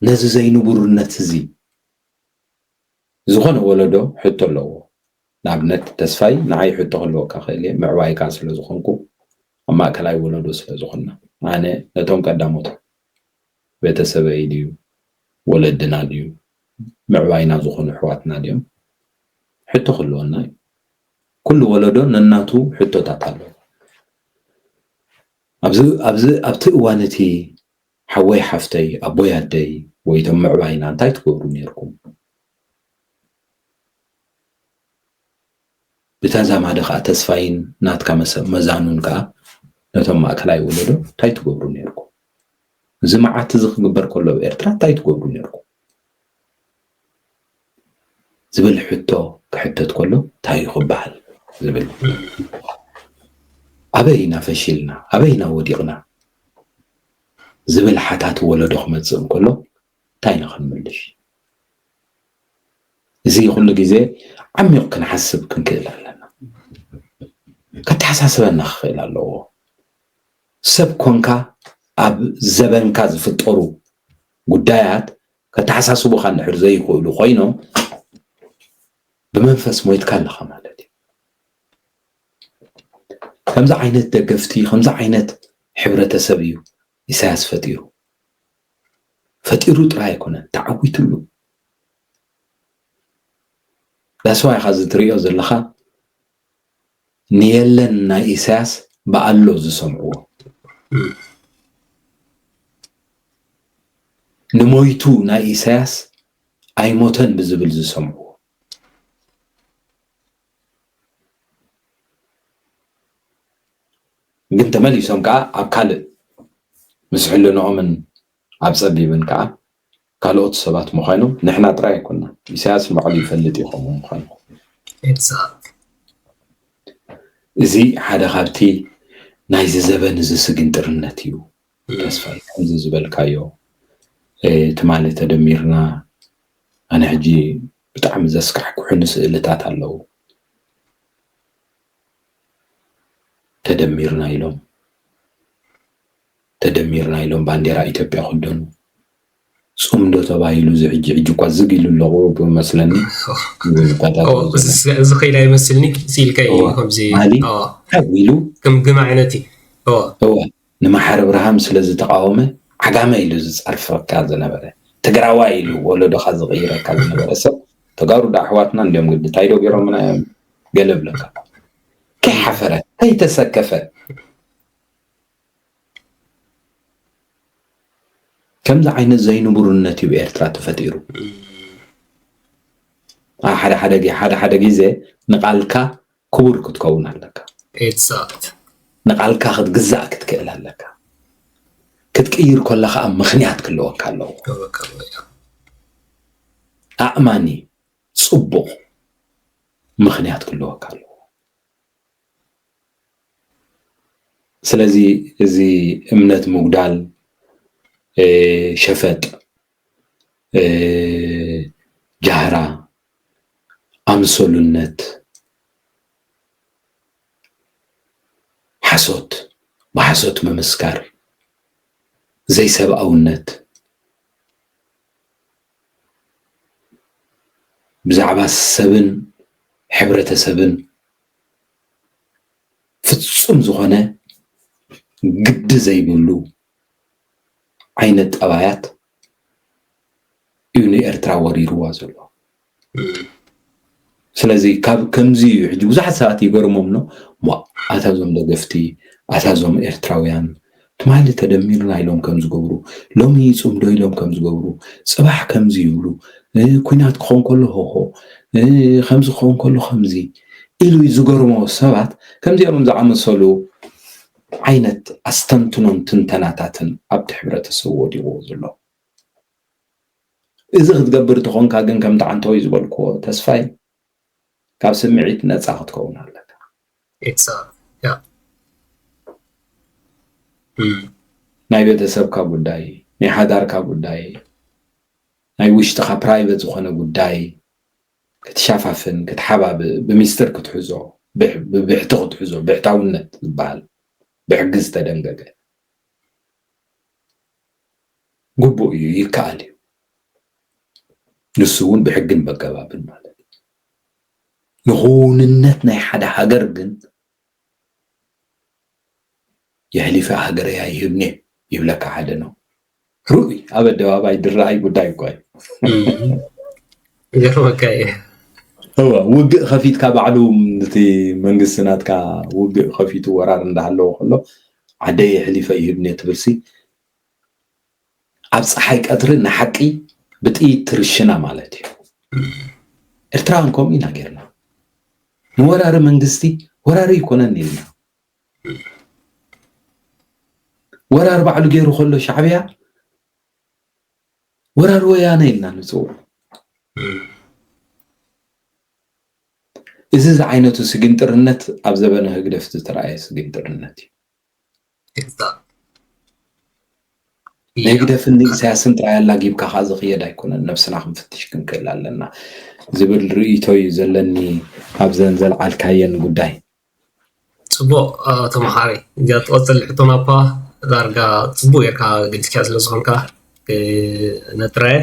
ነዚ ዘይንቡርነት እዚ ዝኾነ ወለዶ ሕቶ ኣለዎ። ንኣብነት ተስፋይ ንዓይ ሕቶ ክህልወካ ክእል እየ፣ ምዕባይካ ስለ ዝኾንኩ፣ ኣብ ማእከላይ ወለዶ ስለ ዝኾንና። ኣነ ነቶም ቀዳሞት ቤተሰበይ ድዩ፣ ወለድና ድዩ፣ ምዕባይና ዝኾኑ ኣሕዋትና ድዮም? ሕቶ ክህልወና እዩ። ኩሉ ወለዶ ነናቱ ሕቶታት ኣለዎ። ኣብዚ ኣብዚ ኣብቲ እዋን እቲ ሓወይ ሓፍተይ፣ ኣቦይ ኣደይ፣ ወይ እቶም ምዕባይና እንታይ ትገብሩ ነይርኩም? ብተዛማዲ ከኣ ተስፋይን ናትካ መሰ- መዛኑን ከኣ ነቶም ማእከላይ ወለዶ እንታይ ትገብሩ ነይርኩም? እዚ መዓት እዚ ክግበር ከሎ ኣብ ኤርትራ እንታይ ትገብሩ ነይርኩም? ዝብል ሕቶ ክሕተት ከሎ እንታይ እዩ ክበሃል ዝብል፣ ኣበይ ኢና ፈሺልና፣ ኣበይ ኢና ወዲቕና ዝብል ሓታት ወለዶ ክመጽእ እንከሎ እንታይ ኢና ክንምልሽ? እዚ ኩሉ ግዜ ዓሚቕ ክንሓስብ ክንክእል ኣለና። ከተሓሳስበና ክኽእል ኣለዎ። ሰብ ኮንካ ኣብ ዘበንካ ዝፍጠሩ ጉዳያት ከተሓሳስቡኻ እንድሕር ዘይኽእሉ ኮይኖም ብመንፈስ ሞይትካ ኣለኻ ማለት እዩ። ከምዚ ዓይነት ደገፍቲ፣ ከምዚ ዓይነት ሕብረተሰብ እዩ ኢሳያስ ፈጢሩ። ፈጢሩ ጥራይ ኣይኮነን፣ ተዓዊትሉ። ዳስዋ ኢኻ እዚ ትሪኦ ዘለኻ ንየለን ናይ ኢሳያስ ብኣሎ ዝሰምዕዎ፣ ንሞይቱ ናይ ኢሳያስ ኣይሞተን ብዝብል ዝሰምዕዎ። ግን ተመሊሶም ከዓ ኣብ ካልእ ምስ ሕልንኦምን ኣብ ጸቢብን ከዓ ካልኦት ሰባት ምዃኖም ንሕና ጥራይ ኣይኮንና። ኢሳያስ ንባዕሉ ይፈልጥ እዩ ከምኡ ምዃኑ። Exactly. እዚ ሓደ ካብቲ ናይዚ ዘበን እዚ ስግንጥርነት እዩ። ተስፋይ ከምዚ ዝበልካዮ ትማሊ ተደሚርና ኣነ ሕጂ ብጣዕሚ ዘስካሕክሑኒ ስእልታት ኣለዉ። ተደሚርና ኢሎም ተደሚርና ኢሎም ባንዴራ ኢትዮጵያ ክደኑ ጽምዶ ተባሂሉ እዚ ሕጂ ሕጂ እኳ ዝግ ኢሉ ኣለቑ መስለኒ። እዚ ከይዳ ይመስልኒ ሲልካ እዩ ከምዚ ማሊ ሓብ ኢሉ ክምግም ዓይነት እዩ። እወ ንመሓሪ ብርሃም ስለ ዝተቃወመ ዓጋመ ኢሉ ዝጸርፈካ ዝነበረ ትግራዋይ ኢሉ ወለዶኻ ዝቕይረካ ዝነበረ ሰብ ተጋሩ ዶ ኣሕዋትና እንዲዮም ግዲ እንታይ ዶ ገይሮምና እዮም ገለ ብለካ ከይሓፈረ ከይተሰከፈ ከምዚ ዓይነት ዘይንቡርነት እዩ ኤርትራ ተፈጢሩ። ሓደ ሓደ ጊ- ሓደ ሓደ ግዜ ንቃልካ ክቡር ክትከውን ኣለካ። Exactly. ንቃልካ ክትግዛእ ክትክእል ኣለካ። ክትቅይር ከለካ ኣብ ምክንያት ክለወካ ኣለዎ። ኣእማኒ ጽቡቕ ምክንያት ክለወካ ኣለዎ። ስለዚ እዚ እምነት ምጉዳል፣ ሸፈጥ፣ ጃህራ፣ ኣምሰሉነት፣ ሓሶት፣ ብሓሶት ምምስካር፣ ዘይሰብኣውነት፣ ብዛዕባ ሰብን ሕብረተሰብን ፍጹም ዝኾነ ግዲ ዘይብሉ ዓይነት ጠባያት እዩ ንኤርትራ ወሪርዋ ዘሎ። ስለዚ ካብ ከምዚ እዩ ሕጂ ብዙሓት ሰባት ይገርሞም ኣሎ። ሞ ኣታ ዞም ደገፍቲ ኣታ ዞም ኤርትራውያን ትማሊ ተደሚርና ኢሎም ከም ዝገብሩ ሎሚ ይጽምዶ ኢሎም ከም ዝገብሩ ጽባሕ ከምዚ ይብሉ ኩናት ክኾን ከሎ ሆሆ ከምዚ ክኾን ከሎ ከምዚ ኢሉ ዝገርሞ ሰባት ከምዚኦም ዝኣመሰሉ ዓይነት ኣስተንትኖን ትንተናታትን ኣብቲ ሕብረተሰብ ወዲቕዎ ዘሎ። እዚ ክትገብር ተኾንካ ግን ከምቲ ዓንተወይ ዝበልክዎ ተስፋይ ካብ ስምዒት ነፃ ክትከውን ኣለካ። ናይ ቤተሰብካ ጉዳይ፣ ናይ ሓዳርካ ጉዳይ፣ ናይ ውሽጥኻ ፕራይቨት ዝኾነ ጉዳይ ክትሸፋፍን ክትሓባብእ ብሚስጥር ክትሕዞ ብብሕቲ ክትሕዞ ብሕታውነት ዝበሃል ብሕጊ ዝተደንገገ ግቡእ እዩ፣ ይከኣል እዩ። ንሱ እውን ብሕግን በገባብን ማለት እዩ። ንክውንነት ናይ ሓደ ሃገር ግን የሕሊፈ ሃገረይ ኣይህብን እየ ይብለካ ሓደ ነው። ርኡይ ኣብ ኣደባባይ ድረኣይ ጉዳይ እኳ እዩ። ይገርመካ እዩ። እወ ውግእ ከፊትካ ባዕሉ እቲ መንግስቲ ናትካ ውግእ ከፊቱ ወራር እንዳሃለዎ ከሎ ዓደይ የሕሊፈ ይህብን እየ ትብልሲ ኣብ ፀሓይ ቀትሪ ንሓቂ ብጥይት ትርሽና ማለት እዩ። ኤርትራውያን ከምኡ ኢና ጌርና። ንወራሪ መንግስቲ ወራሪ ኣይኮነን ኢልና። ወራር ባዕሉ ገይሩ ከሎ ሻዕብያ ወራር ወያነ ኢልና ንፅውዕ። እዚ ዝዓይነቱ ስግንጥርነት ኣብ ዘበነ ህግደፍ ዝተረኣየ ስግንጥርነት እዩ። ንህግደፍን ንኢሳያስን ጥራይ ኣላጊብካ ከዓ ዝኽየድ ኣይኮነን፣ ነብስና ክንፍትሽ ክንክእል ኣለና ዝብል ርእይቶ እዩ ዘለኒ ኣብዘን ዘልዓልካየን ጉዳይ። ፅቡቕ ተምሃሪ እዚኣ ትቐፅል ሕቶና እኳ ዳርጋ ፅቡቕ ጌርካ ገሊፅካ ስለ ዝኾንካ ነጥራየ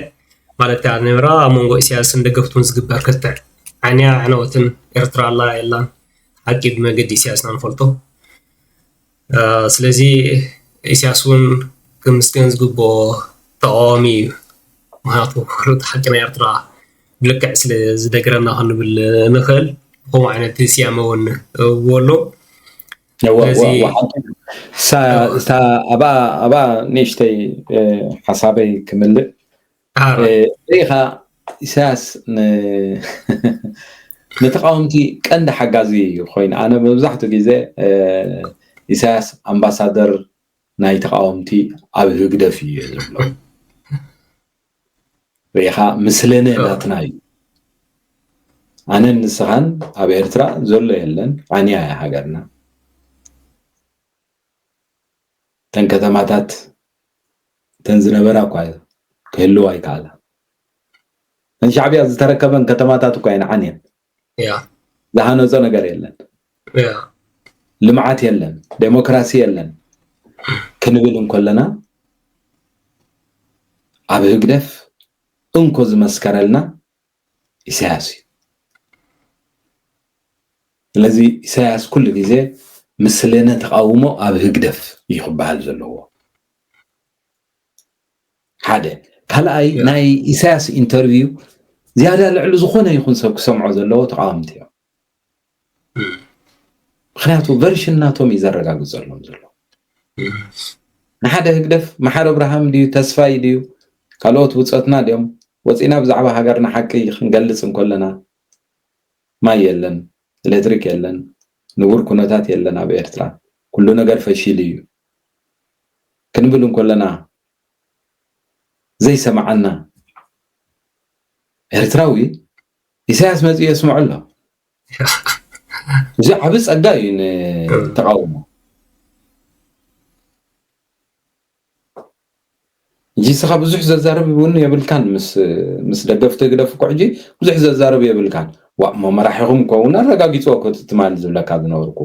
ማለት እያ ነብራ ኣብ መንጎ ኢሳያስን ደገፍቱን ዝግበር ክትዕ ዓይንያ ዕነወትን ኤርትራ ኣላ የላን ሓቂ ብመገዲ ኢሳያስና ንፈልጦ ስለዚ ኢሳያስ እውን ክምስገን ዝግብኦ ተቃዋሚ እዩ። ምክንያቱ ክርጥ ሓቂ ናይ ኤርትራ ብልክዕ ስለ ዝደግረና ክንብል ንኽእል ብከምኡ ዓይነት ስያመ እውን እዎ ኣሎ። እታ ኣብኣ ንእሽተይ ሓሳበይ ክምልእ ርኢኻ ኢሳያስ ንተቃወምቲ ቀንዲ ሓጋዚ ኮይኑ ኣነ መብዛሕትኡ ግዜ ኢሳያስ ኣምባሳደር ናይ ተቃወምቲ ኣብ ህግደፍ እዩ ዝብሎ። ርኢኻ፣ ምስለነ ናትና እዩ። ኣነን ንስኻን ኣብ ኤርትራ ዘሎ የለን፣ ዓንያ እያ ሃገርና። እተን ከተማታት እተን ዝነበራ እኳ ክህልዋ ኣይከኣላ። እተን ሻዕብያ ዝተረከበን ከተማታት እኳ እየን ዓንየን። ዝሃነጾ ነገር የለን። ልምዓት የለን፣ ዴሞክራሲ የለን ክንብል እንከለና፣ ኣብ ህግደፍ እንኮ ዝመስከረልና ኢሳያስ እዩ። ስለዚ ኢሳያስ ኩሉ ግዜ ምስለነ ተቓውሞ ኣብ ህግደፍ እዩ ክበሃል ዘለዎ። ሓደ። ካልኣይ፣ ናይ ኢሳያስ ኢንተርቪው ዝያዳ ልዕሊ ዝኾነ ይኹን ሰብ ክሰምዖ ዘለዎ ተቓወምቲ እዮም። ምኽንያቱ ቨርሽን ናቶም እዩ ዘረጋግጸሎም ዘሎ። ንሓደ ህግደፍ መሓሪ ኣብርሃም ድዩ፣ ተስፋይ ድዩ፣ ካልኦት ብጾትና ድዮም፣ ወጺና ብዛዕባ ሃገርና ሓቂ ክንገልጽ እንከለና፣ ማይ የለን፣ ኤሌክትሪክ የለን፣ ንቡር ኩነታት የለን ኣብ ኤርትራ፣ ኩሉ ነገር ፈሺሉ እዩ ክንብል እንከለና፣ ዘይሰማዓና ኤርትራዊ ኢሳያስ መጺኡ የስምዖ ኣሎ። እዚ ዓቢ ጸጋ እዩ ንተቓውሞ። ሕጂ ንስኻ ብዙሕ ዘዛርብ እውን የብልካን፣ ምስ ምስ ደገፍቲ ህግደፍ እኮ ሕጂ ብዙሕ ዘዛርብ የብልካን። ዋ፣ እሞ መራሒኹም እኮ እውን ኣረጋጊጽዎ እኮ እቲ ትማሊ ዝብለካ ዝነበርኩ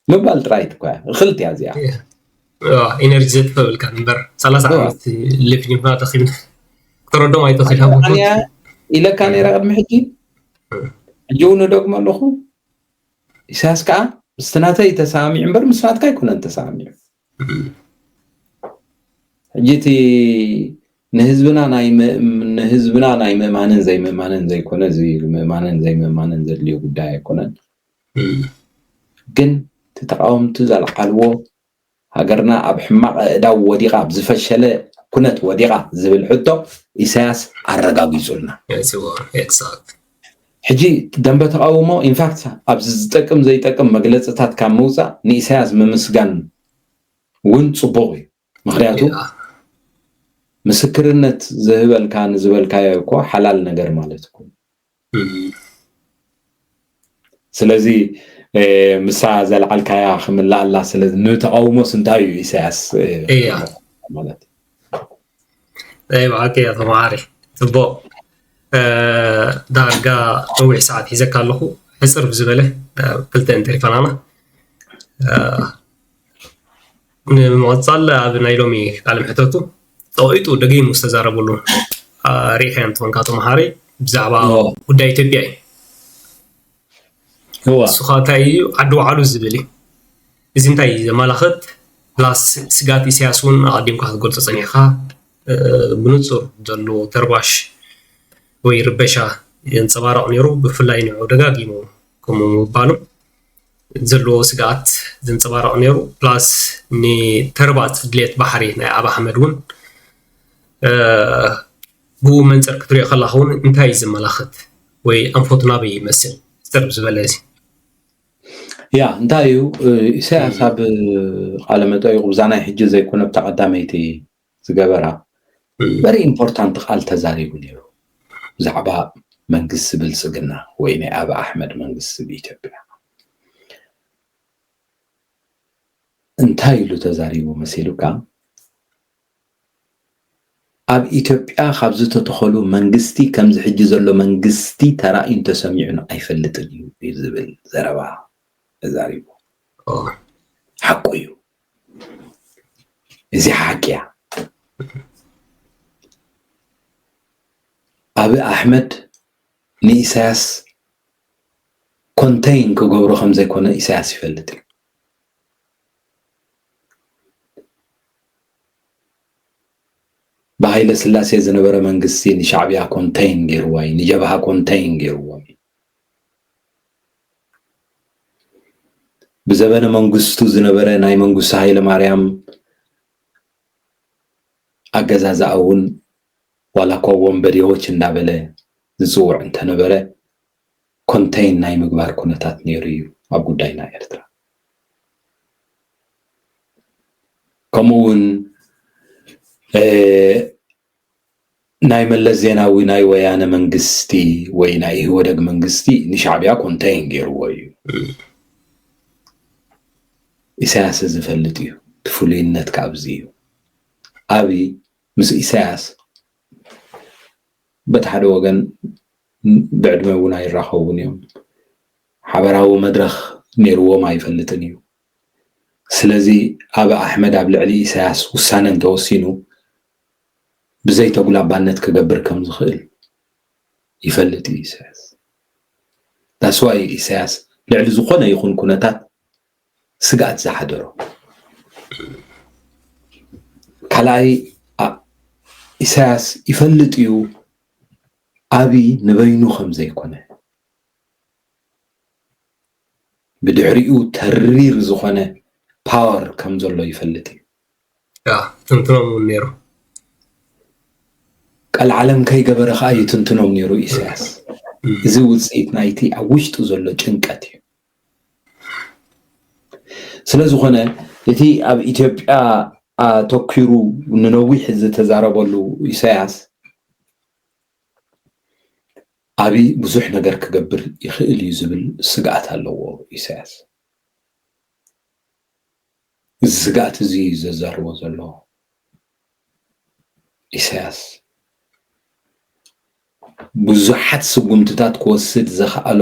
ምባል ጥራይ እኮ እያ። እኽልቲ እያ እዚኣ። ኢነርጂ ዘጥፈብልካ እምበር ሰላሳ ዓመት ሊፍኒፍና ተኺብና ክትረዶም ኣይትኽእል። ኣነ ኢለካ ነይረ ቅድሚ ሕጂ፣ ሕጂ እውን እደግሞ ኣለኹ። ኢሳያስ ከዓ ምስቲ ናተይ ተሰማሚዑ እምበር ምስ ናትካ ኣይኮነን ተሰማሚዑ። ሕጂ እቲ ንህዝብና ናይ ም- ንህዝብና ናይ ምእማንን ዘይምእማንን ዘይኮነ፣ እዚ ምእማንን ዘይምእማንን ዘድልዮ ጉዳይ ኣይኮነን። ግን እቲ ተቃወምቲ ዘልዓልዎ፣ ሃገርና ኣብ ሕማቕ ኣእዳው ወዲቓ፣ ኣብ ዝፈሸለ ኩነት ወዲቓ ዝብል ሕቶ ኢሳያስ ኣረጋጊጹልና። ሕጂ ደንበ ተቃውሞ ኢንፋክት ኣብዚ ዝጠቅም ዘይጠቅም መግለጽታት ካብ ምውጻእ ንኢሳያስ ምምስጋን እውን ጽቡቕ እዩ። ምኽንያቱ ምስክርነት ዝህበልካ ንዝበልካዮ እኮ ሓላል ነገር ማለት እኮ። ስለዚ ምሳ ዘልዓልካያ ክምልኣላ። ስለዚ ንተቃውሞስ እንታይ እዩ ኢሳያስ ማለት? ናይ ብሓቂ እያ ተማሃሪ። ጽቡቕ። ዳርጋ ነዊሕ ሰዓት ሒዘካ ኣለኹ። ሕጽር ብዝበለ ክልተ እንተሪፋናና። ንምቕጻል ኣብ ናይ ሎሚ ቃለ መሕተቱ ጸቒጡ ደጊሙ ዝተዛረበሉ ርኢኻዮ እንተኾንካ ተማሃሪ ብዛዕባ ጉዳይ ኢትዮጵያ እዩ። ንሱ ከዓ እንታይ እዩ ዓዲ ውዓሉ ዝብል እዩ። እዚ እንታይ እዩ ዘመላኽት? ፕላስ ስጋት ኢሳያስ እውን ኣቐዲምካ ክትገልጾ ጸኒሕካ፣ ብንጹር ዘሎ ተርባሽ ወይ ርበሻ የንጸባርቕ ነይሩ። ብፍላይ ንዑ ደጋጊሙ ከምኡ ምባሉ ዘለዎ ስግኣት ዘንጸባርቕ ነይሩ። ፕላስ ንተርባጽ ድሌት ባሕሪ ናይ ኣብ ኣሕመድ እውን ብኡ መንጽር ክትሪኦ ከለኻ እውን እንታይ እዩ ዘመላኽት ወይ ኣንፈቱ ናበይ ይመስል? ሕጽር ብዝበለ እዚ። ያ እንታይ እዩ ኢሳያስ ኣብ ቃለ መጠይቁ ብዛ ናይ ሕጂ ዘይኮነ ብታ ቀዳመይቲ ዝገበራ very important ቃል ተዛሪቡ ነይሩ ብዛዕባ መንግስቲ ብልጽግና ወይ ናይ ኣብ ኣሕመድ መንግስቲ ብኢትዮጵያ። እንታይ ኢሉ ተዛሪቡ መሲሉካ? ኣብ ኢትዮጵያ ካብ ዝተተኸሉ መንግስቲ ከምዚ ሕጂ ዘሎ መንግስቲ ተራእዩን ተሰሚዑን ኣይፈልጥን እዩ ዝብል ዘረባ ተዛሪቡ። ሓቁ እዩ። እዚ ሓቂ እያ። ኣብ ኣሕመድ ንኢሳያስ ኮንተይን ክገብሮ ከም ዘይኮነ ኢሳያስ ይፈልጥ እዩ። ብሃይለ ስላሴ ዝነበረ መንግስቲ ንሻዕብያ ኮንተይን ገይርዋ እዩ፣ ንጀብሃ ኮንተይን ገይርዎም እዩ። ብዘበነ መንግስቱ ዝነበረ ናይ መንግስቱ ሃይለ ማርያም ኣገዛዝኣ እውን ዋላ እኳ ወንበዴዎች እንዳበለ ዝፅውዕ እንተነበረ ኮንተይን ናይ ምግባር ኩነታት ነይሩ እዩ ኣብ ጉዳይ ናይ ኤርትራ። ከምኡ እውን ናይ መለስ ዜናዊ ናይ ወያነ መንግስቲ ወይ ናይ ኢህወደግ መንግስቲ ንሻዕብያ ኮንተይን ገይርዎ እዩ። ኢሳያስ ዝፈልጥ እዩ። እቲ ፍሉይነት ካብዚ እዩ። ኣብይ ምስ ኢሳያስ በቲ ሓደ ወገን ብዕድመ እውን ኣይራኸቡን እዮም። ሓበራዊ መድረኽ ነይርዎም ኣይፈልጥን እዩ። ስለዚ ኣብ ኣሕመድ ኣብ ልዕሊ ኢሳያስ ውሳነ እንተወሲኑ ብዘይ ተጉላባነት ክገብር ከም ዝኽእል ይፈልጥ እዩ ኢሳያስ። ዳስዋይ ኢሳያስ ልዕሊ ዝኾነ ይኹን ኩነታት ስግኣት ዝሓደሮ። ካልኣይ ኢሳያስ ይፈልጥ እዩ ኣብይ ንበይኑ ከም ዘይኮነ፣ ብድሕሪኡ ተሪር ዝኾነ ፓወር ከም ዘሎ ይፈልጥ እዩ። ትንትኖም እውን ነይሩ። ቀልዓለም ከይገበረ ከዓ ይትንትኖም ነይሩ ኢሳያስ። እዚ ውፅኢት ናይቲ ኣብ ውሽጡ ዘሎ ጭንቀት እዩ። ስለዝኾነ እቲ ኣብ ኢትዮጵያ ኣተኪሩ ንነዊሕ ዝተዛረበሉ ኢሳያስ ኣብይ ብዙሕ ነገር ክገብር ይኽእል እዩ ዝብል ስግኣት ኣለዎ ኢሳያስ። እዚ ስግኣት እዚ እዩ ዘዛርቦ ዘሎ ኢሳያስ። ብዙሓት ስጉምትታት ክወስድ ዘኽኣሎ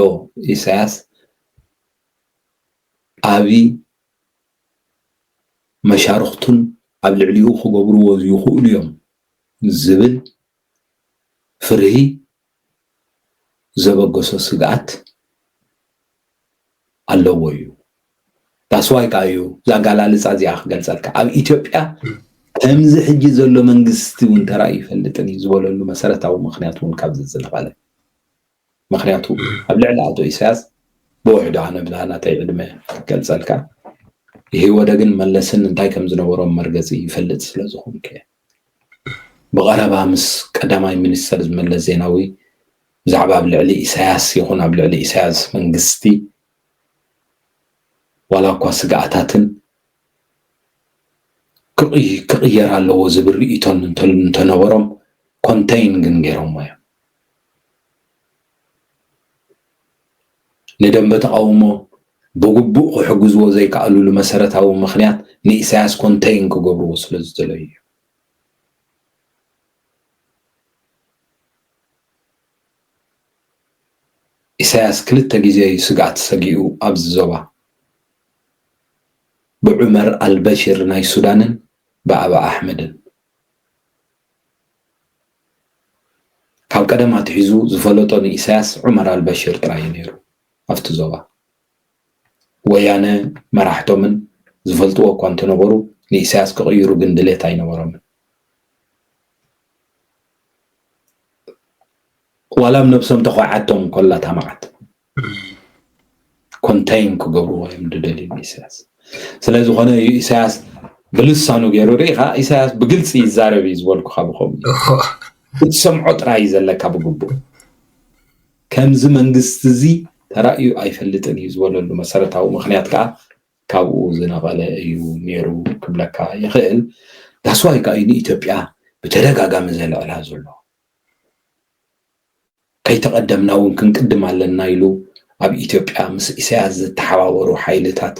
ኢሳያስ ኣብይ መሻርኽቱን ኣብ ልዕሊኡ ክገብርዎ ይኽእሉ እዮም ዝብል ፍርሂ ዘበገሶ ስግኣት ኣለዎ እዩ። ዳስዋይ ከዓ እዩ እዛ ኣገላልፃ እዚኣ ክገልፀልካ። ኣብ ኢትዮጵያ ከምዚ ሕጂ ዘሎ መንግስቲ እውን ተራእዩ ይፈልጥን እዩ ዝበለሉ መሰረታዊ ምክንያት እውን ካብዚ ዝነቐለ። ምክንያቱ ኣብ ልዕሊ ኣቶ ኢሳያስ ብውሕዱ ኣነ ብዛ ናተይ ዕድመ ክገልፀልካ ኢህወደግን መለስን እንታይ ከም ዝነበሮም መርገፂ ይፈልጥ ስለ ዝኾንኩ እየ። ብቐረባ ምስ ቀዳማይ ሚኒስተር መለስ ዜናዊ ብዛዕባ ኣብ ልዕሊ ኢሳያስ ይኹን ኣብ ልዕሊ ኢሳያስ መንግስቲ ዋላ እኳ ስግኣታትን ክቕየር ኣለዎ ዝብል ርእይቶን እንተነበሮም ኮንተይን ግን ገይሮሞ እዮም። ንደንበ ተቃውሞ ብግቡእ ክሕግዝዎ ዘይከኣሉሉ መሰረታዊ ምኽንያት ንኢሳያስ ኮንተይን ክገብርዎ ስለ ዝደለዩ እዩ። ኢሳያስ ክልተ ግዜ እዩ ስግኣት ሰጊኡ ኣብዚ ዞባ ብዑመር ኣልበሽር ናይ ሱዳንን ብኣባ ኣሕመድን። ካብ ቀደም ኣትሒዙ ዝፈለጦ ንኢሳያስ ዑመር ኣልበሽር ጥራይ እዩ ነይሩ ኣብቲ ዞባ። ወያነ መራሕቶምን ዝፈልጥዎ እኳ እንተነበሩ ንኢሳያስ ክቕይሩ ግን ድሌት ኣይነበሮምን። ዋላ ኣብ ነብሶም ተኾዓቶም ኮላ እታ መዓት ኮንተይን ክገብርዎ እዮም ዝደልዩ ንኢሳያስ። ስለዝኾነ እዩ ኢሳያስ ብልሳኑ ገይሩ ርኢኻ፣ ኢሳያስ ብግልፂ ይዛረብ እዩ ዝበልኩኻ ብኸምኡ እዩ። ክትሰምዖ ጥራይ እዩ ዘለካ ብግቡእ። ከምዚ መንግስቲ እዚ ተራእዩ ኣይፈልጥን እዩ ዝበለሉ መሰረታዊ ምኽንያት ከዓ ካብኡ ዝነቐለ እዩ ነይሩ ክብለካ ይኽእል። ዳስዋይ ከዓ እዩ ንኢትዮጵያ ብተደጋጋሚ ዘልዕላ ዘሎ። ከይተቐደምና እውን ክንቅድም ኣለና ኢሉ ኣብ ኢትዮጵያ ምስ ኢሳያስ ዝተሓባበሩ ሓይልታት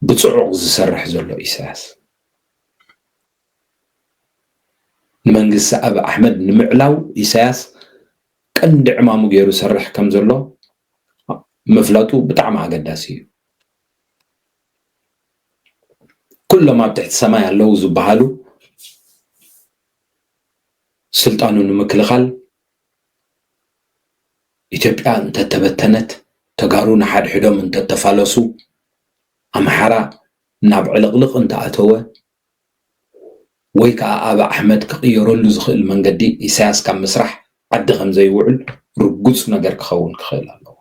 ብፅዑቕ ዝሰርሕ ዘሎ ኢሳያስ። ንመንግስቲ ኣብ ኣሕመድ ንምዕላው ኢሳያስ ቀንዲ ዕማሙ ገይሩ ሰርሕ ከም ዘሎ ምፍላጡ ብጣዕሚ ኣገዳሲ እዩ። ኩሎም ኣብ ትሕቲ ሰማይ ኣለዉ ዝበሃሉ ስልጣኑ ንምክልኻል ኢትዮጵያ እንተተበተነት፣ ተጋሩ ንሓድሕዶም እንተተፋለሱ፣ ኣምሓራ ናብ ዕልቕልቕ እንተኣተወ፣ ወይ ከዓ ኣብ ኣሕመድ ክቕየረሉ ዝኽእል መንገዲ ኢሳያስ ካብ ምስራሕ ዓዲ ከም ዘይውዕል ርጉፅ ነገር ክኸውን ክኽእል ኣለዎ።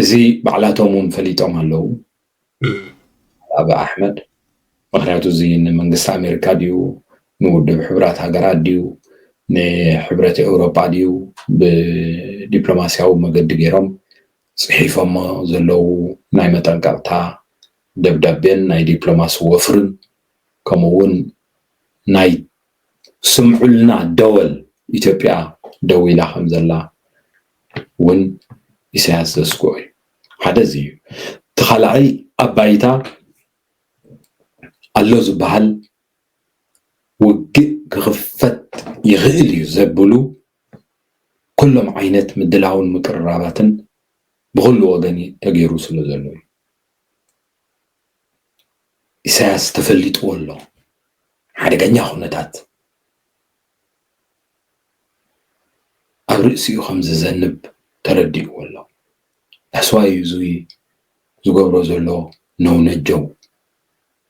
እዚ ባዕላቶም እውን ፈሊጦም ኣለዉ። ኣብ ኣሕመድ ምክንያቱ እዚ ንመንግስቲ ኣሜሪካ ድዩ ንውድብ ሕብራት ሃገራት ድዩ ንሕብረት ኤውሮጳ ድዩ ብዲፕሎማስያዊ መገዲ ገይሮም ፅሒፎሞ ዘለዉ ናይ መጠንቀቕታ ደብዳቤን ናይ ዲፕሎማሲ ወፍርን ከምኡ እውን ናይ ስምዑልና ደወል ኢትዮጵያ ደዊላ ከም ዘላ እውን ኢሳያስ ዘስግኦ እዩ። ሓደ እዚ እዩ። እቲ ካልኣይ ኣብ ባይታ ኣሎ ዝበሃል ውግእ ክኽፈት ይኽእል እዩ ዘብሉ ኩሎም ዓይነት ምድላውን ምቅርራባትን ብኹሉ ወገን ተገይሩ ስለ ዘሎ እዩ። ኢሳያስ ተፈሊጥዎ ኣሎ። ሓደገኛ ኩነታት ኣብ ርእሲኡ ከም ዝዘንብ ተረዲእዎ ኣሎ። ዳስዋይ እዩ ዝገብሮ ዘሎ ነውነጀው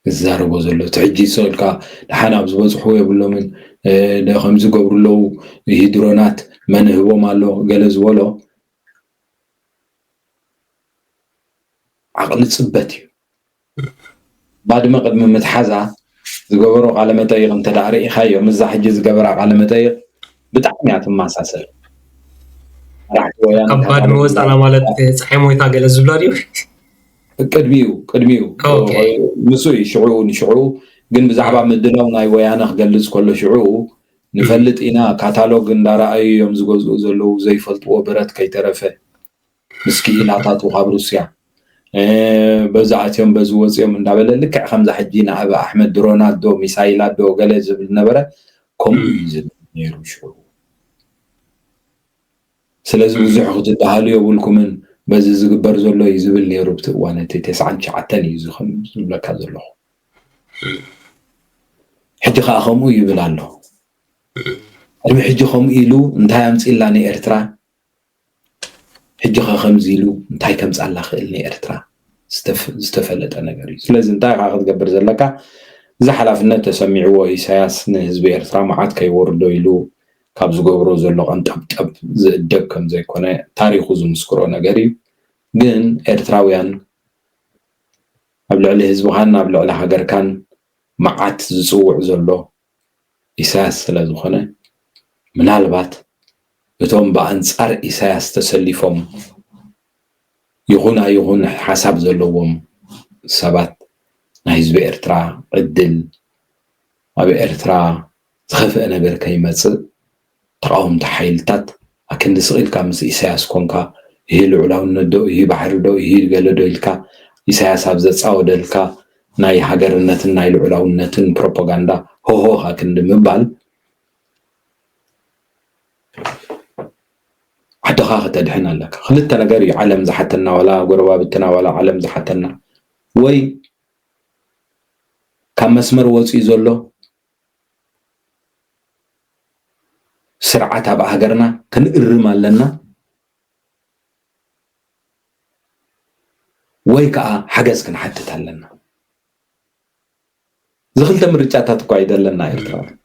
ዝዛረቦ ዘሎ። እቲ ሕጂ ስቕ ኢልካ ደሓን ኣብ ዝበፅሑ የብሎምን፣ እ፣ ደ-፣ ከምዚ ገብሩ ኣለዉ፣ ይሂ ድሮናት መን ህቦም ኣሎ ገለ ዝበሎ ዓቕሊ ፅበት እዩ። ባድመ ቅድሚ ምትሓዛ ዝገበሮ ቃለ መጠይቕ እንተ ደኣ ርኢኻዮ፣ ምስዛ ሕጂ ዝገበራ ቃለ መጠይቕ ብጣዕሚ እያ ትመሳሰል። መራሕቲ ወያነ ካብ ባድመ ወፃና ማለት ፀሓይ ሞይታ ገለ ዝብላ ድዩ? ቅድሚኡ፣ ቅድሚኡ። ኦኬ። ንሱ እዩ ሽዕኡ ንሽዕኡ፣ ግን ብዛዕባ ምድላው ናይ ወያነ ክገልጽ ከሎ ሽዕኡ ንፈልጥ ኢና፣ ካታሎግ እንዳረኣዩ እዮም ዝገዝኡ ዘለዉ፣ ዘይፈልጥዎ ብረት ከይተረፈ ምስ ክኢላታቱ ካብ ሩስያ፣ እ፣ በዚ ኣትዮም በዚ ወፅዮም እንዳበለ፣ ልክዕ ከምዛ ሕጂ ንኣቢ ኣሕመድ ድሮናት ዶ ሚሳይላት ዶ ገለ ዝብል ነበረ፣ ከምኡ እዩ ዝብል ነይሩ ሽዑ። ስለዚ ብዙሕ ክትደሃሉ የብልኩምን፣ በዚ ዝግበር ዘሎ እዩ ዝብል ነይሩ። ብቲ እዋን እቲ ተስዓን ትሽዓተን እዩ እዚ ከም ዝብለካ ዘለኹ። ሕጂ ከኣ ከምኡ ይብል ኣሎ። ቅድሚ ሕጂ ከምኡ ኢሉ እንታይ ኣምጺእላ ንኤርትራ? ሕጂ ኸ ከምዚ ኢሉ እንታይ ከምጻላ ክእል ንኤርትራ? ዝተፍ-፣ ዝተፈለጠ ነገር እዩ። ስለዚ እንታይ ኢኻ ክትገብር ዘለካ? እዚ ሓላፍነት ተሰሚዕዎ ኢሳያስ ንህዝቢ ኤርትራ መዓት ከይወርዶ ኢሉ ካብ ዝገብሮ ዘሎ ቀንጠብጠብ ዝእደግ ከም ዘይኮነ ታሪኹ ዝምስክሮ ነገር እዩ። ግን ኤርትራውያን ኣብ ልዕሊ ህዝብኻን ኣብ ልዕሊ ሃገርካን መዓት ዝጽውዕ ዘሎ ኢሳያስ ስለ ዝኾነ፣ ምናልባት እቶም ብኣንጻር ኢሳያስ ተሰሊፎም ይኹን ኣይኹን ሓሳብ ዘለዎም ሰባት ናይ ህዝቢ ኤርትራ ዕድል ኣብ ኤርትራ ዝኸፍአ ነገር ከይመጽእ ተቓወምቲ ሓይልታት ኣክንዲ ስቕ ኢልካ ምስ ኢሳያስ ኮንካ፣ ይሂ ልዑላውነት ዶ፣ ይሂ ባሕሪ ዶ፣ ይሂ ገለ ዶ ኢልካ፣ ኢሳያስ ኣብ ዘጻወደልካ ናይ ሃገርነትን ናይ ልዑላውነትን ፕሮፓጋንዳ ሆሆ ኣክንዲ ምባል ዓድኻ ከተድሕን ኣለካ። ክልተ ነገር እዩ ዓለም ዝሓተና፣ ዋላ ጎረባብትና፣ ዋላ ዓለም ዝሓተና። ወይ ካብ መስመር ወጺኡ ዘሎ ስርዓት ኣብ ሃገርና ክንእርም ኣለና፣ ወይ ከኣ ሓገዝ ክንሓትት ኣለና። እዚ ክልተ ምርጫታት እኳ እዩ ዘለና ኤርትራውያን።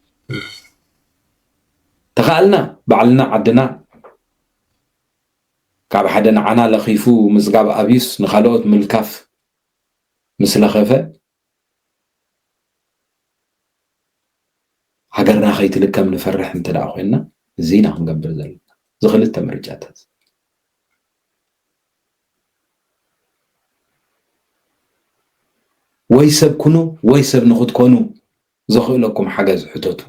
ተኻእልና ባዕልና ዓድና ካብ ሓደ ንዓና ለኺፉ ምጽጋብ ኣብዩስ ንኻልኦት ምልካፍ ምስ ለኸፈ፣ ሃገርና ከይትልከም ንፈርሕ እንተ ደኣ ኮይንና፣ እዚ ኢና ክንገብር ዘለና። እዚ ክልተ ምርጫታት። ወይ ሰብ ኩኑ፣ ወይ ሰብ ንኽትኮኑ ዘኽእለኩም ሓገዝ ሕተቱ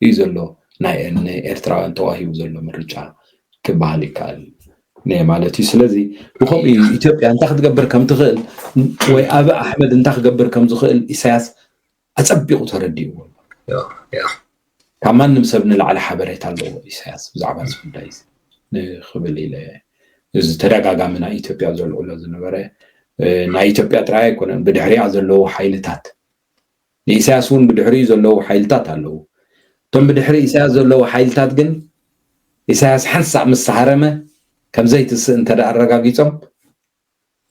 እዩ ዘሎ። ናይ፣ ንኤርትራውያን ተዋሂቡ ዘሎ ምርጫ ክበሃል ይከኣል ነ-፣ ማለት እዩ። ስለዚ ብኸምኡ እዩ ኢትዮጵያ እንታይ ክትገብር ከም ትኽእል ወይ ኣቢ ኣሕመድ እንታይ ክገብር ከም ዝኽእል ኢሳያስ ኣጸቢቑ ተረዲእዎ ኣሎ። ያ፣ ያ። ካብ ማንም ሰብ ንላዕሊ ሓበሬታ ኣለዎ ኢሳያስ ብዛዕባ እዚ ጉዳይ እዚ ንኽብል ኢለ እዚ ተደጋጋሚ ናይ ኢትዮጵያ ዘልዕሎ ዝነበረ፣ እ፣ ናይ ኢትዮጵያ ጥራይ ኣይኮነን፣ ብድሕሪኣ ዘለዉ ሓይልታት፣ ንኢሳያስ እውን ብድሕሪኡ ዘለዉ ሓይልታት ኣለዉ። እቶም ብድሕሪ ኢሳያስ ዘለዉ ሓይልታት ግን ኢሳያስ ሓንሳእ ምስ ተሃረመ ከም ዘይትስእ እንተ ደኣ ኣረጋጊጾም፣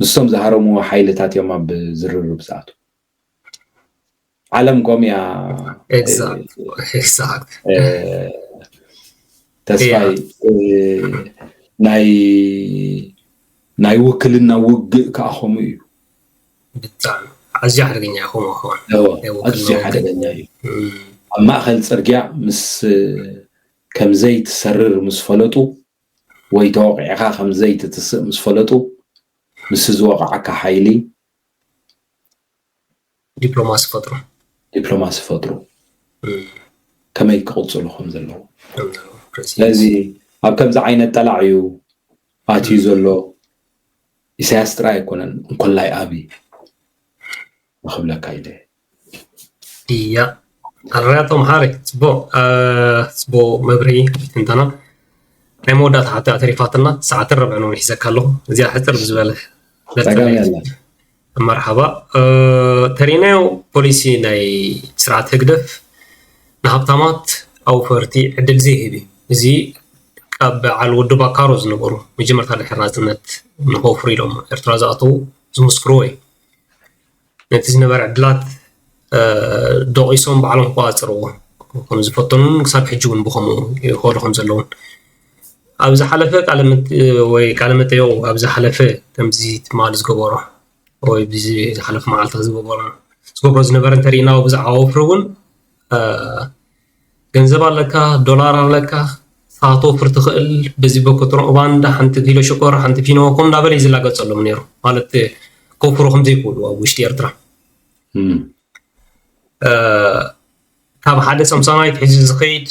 ንሶም ዝሃረምዎ ሓይልታት እዮም ኣብ ዝርርብ ዝኣትዉ። ዓለም ከምኡ እያ። ኤግዛክት፣ ኤግዛክት። እ፣ ተስፋይ፣ እያ። እ፣ ናይ፣ ናይ ውክልና ውግእ ከኣ ከምኡ እዩ። ብጣዕሚ ኣዝዩ ሓደገኛ እዩ ከምኡ ክኸውን። እዎ፣ ናይ ውክልና ኣዝዩ ውግእ። ሓደገኛ እዩ። እም። ኣብ ማእከል ጽርግያ ምስ፣ ከም ዘይትሰርር ምስ ፈለጡ ወይ ተወቒዕካ ከም ዘይትትስእ ምስ ፈለጡ፣ ምስ ዝወቕዓካ ሓይሊ ዲፕሎማሲ ፈጥሩ። ዲፕሎማሲ ፈጥሩ ከመይ ክቕፅሉ ከም ዘለዎ። ስለዚ ኣብ ከምዚ ዓይነት ጠላዕ እዩ ኣትዩ ዘሎ። ኢሳያስ ጥራይ ኣይኮነን፣ እንኮላይ ኣብይ ንክብለካ ኢለ። እያ ኣርያቶም ሓሪ ጽቡቅ ጽቡቅ መብርሂ ትንተና። ናይ መወዳእታ ሓቲ ኣተሪፋትና ሰዓትን ረብዕን እውን ሒዘካ ኣለኹ። እዚኣ ሕፅር ብዝበለ ጸጋም ያለ መርሓባ። ተሪናዮ ፖሊሲ ናይ ስርዓት ህግደፍ ንሃብታማት ኣውፈርቲ ዕድል ዘይህብ እዩ። እዚ ካብ በዓል ወዲ ባካሮ ዝነበሩ መጀመርታ ድሕሪ ናፅነት ንኸውፍሩ ኢሎም ኤርትራ ዝኣተዉ ዝምስክርዎ እዩ። ነቲ ዝነበረ ዕድላት ደቂሶም ባዕሎም ክቆፃፀርዎ ከም ዝፈተኑን ክሳብ ሕጂ እውን ብኸምኡ ይኸዱ ከም ዘለውን ኣብ ዝሓለፈ ወይ ቃለ መጠይቁ ኣብ ዝሓለፈ ከምዚ ትማሊ ዝገበሮ ወይ ብዚ ዝሓለፈ መዓልቲ ዝገበሮ ዝገብሮ ዝነበረ እንተሪእና ብዛዕባ ወፍሪ እውን ገንዘብ ኣለካ፣ ዶላር ኣለካ፣ ሳቶ ፍር ትኽእል በዚ በኮትሮ ባንዳ ሓንቲ ኪሎ ሽኮር ሓንቲ ፊኖ ከም እንዳበለ እዩ ዝላገጸሎም ነይሩ። ማለት ከውፍሩ ከም ዘይክእሉ ኣብ ውሽጢ ኤርትራ ካብ ሓደ ሰምሳናይት ሒዙ ዝኸይድ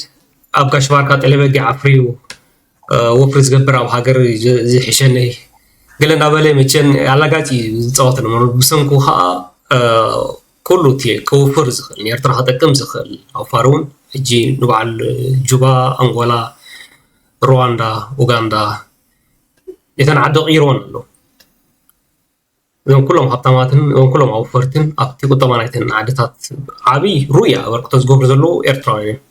ኣብ ጋሽ ባርካ ጠለበጊ ዓፍርዩ ወፍሪ ዝገብር ኣብ ሃገር ዝሕሸኒ ገለ እንዳበለ መቸን ኣላጋጭ እዩ ዝፃወት ነበር። ብሰንኩ ከዓ ኩሉ እቲ ክውፍር ዝኽእል ንኤርትራ ክጠቅም ዝኽእል ኣውፋር እውን ሕጂ ንበዓል ጁባ፣ ኣንጎላ፣ ሩዋንዳ፣ ኡጋንዳ እተን ዓዲ ቀይርወን ኣለዉ። እዞም ኩሎም ሃብታማትን እዞም ኩሎም ኣውፈርትን ኣብቲ ቁጠባ ናይተን ዓድታት ዓብዪ ሩኡይ ኣበርክቶ ዝገብሩ ዘለዉ ኤርትራውያን እዮም።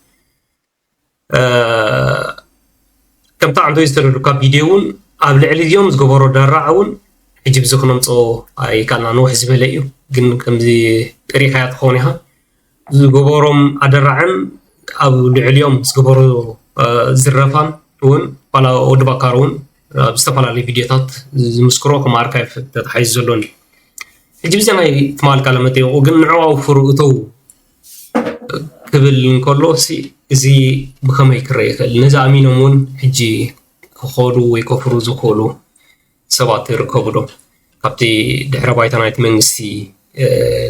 ከምታ ዕንቶ ዝተደሉካ ቪድዮ እውን ኣብ ልዕሊ እዚኦም ዝገበሮ ደራዕ እውን ሕጂ ብዚ ክነምፅኦ ኣይከኣልና ነውሕ ዝበለ እዩ። ግን ከምዚ ጥሪኻያ ትኸውን ኢኻ ዝገበሮም ኣደራዕን ኣብ ልዕሊኦም ዝገበሮ ዝረፋን እውን ዋላ ወዲ ባካር እውን ኣብ ዝተፈላለዩ ቪድዮታት ዝምስክሮ ከም ኣርካይቭ ተታሒዙ ዘሎን እዩ። ሕጂ ብዚ ናይ ትማል ቃለ መጠይቁ ግን ንዕኡ ኣውፍሩ እተው ክብል እንከሎ እዚ ብኸመይ ክረአ ይኽእል? ነዚ ኣሚኖም እውን ሕጂ ክኸዱ ወይ ከፍሩ ዝኽእሉ ሰባት ይርከቡ ዶ? ካብቲ ድሕረ ባይታ ናይቲ መንግስቲ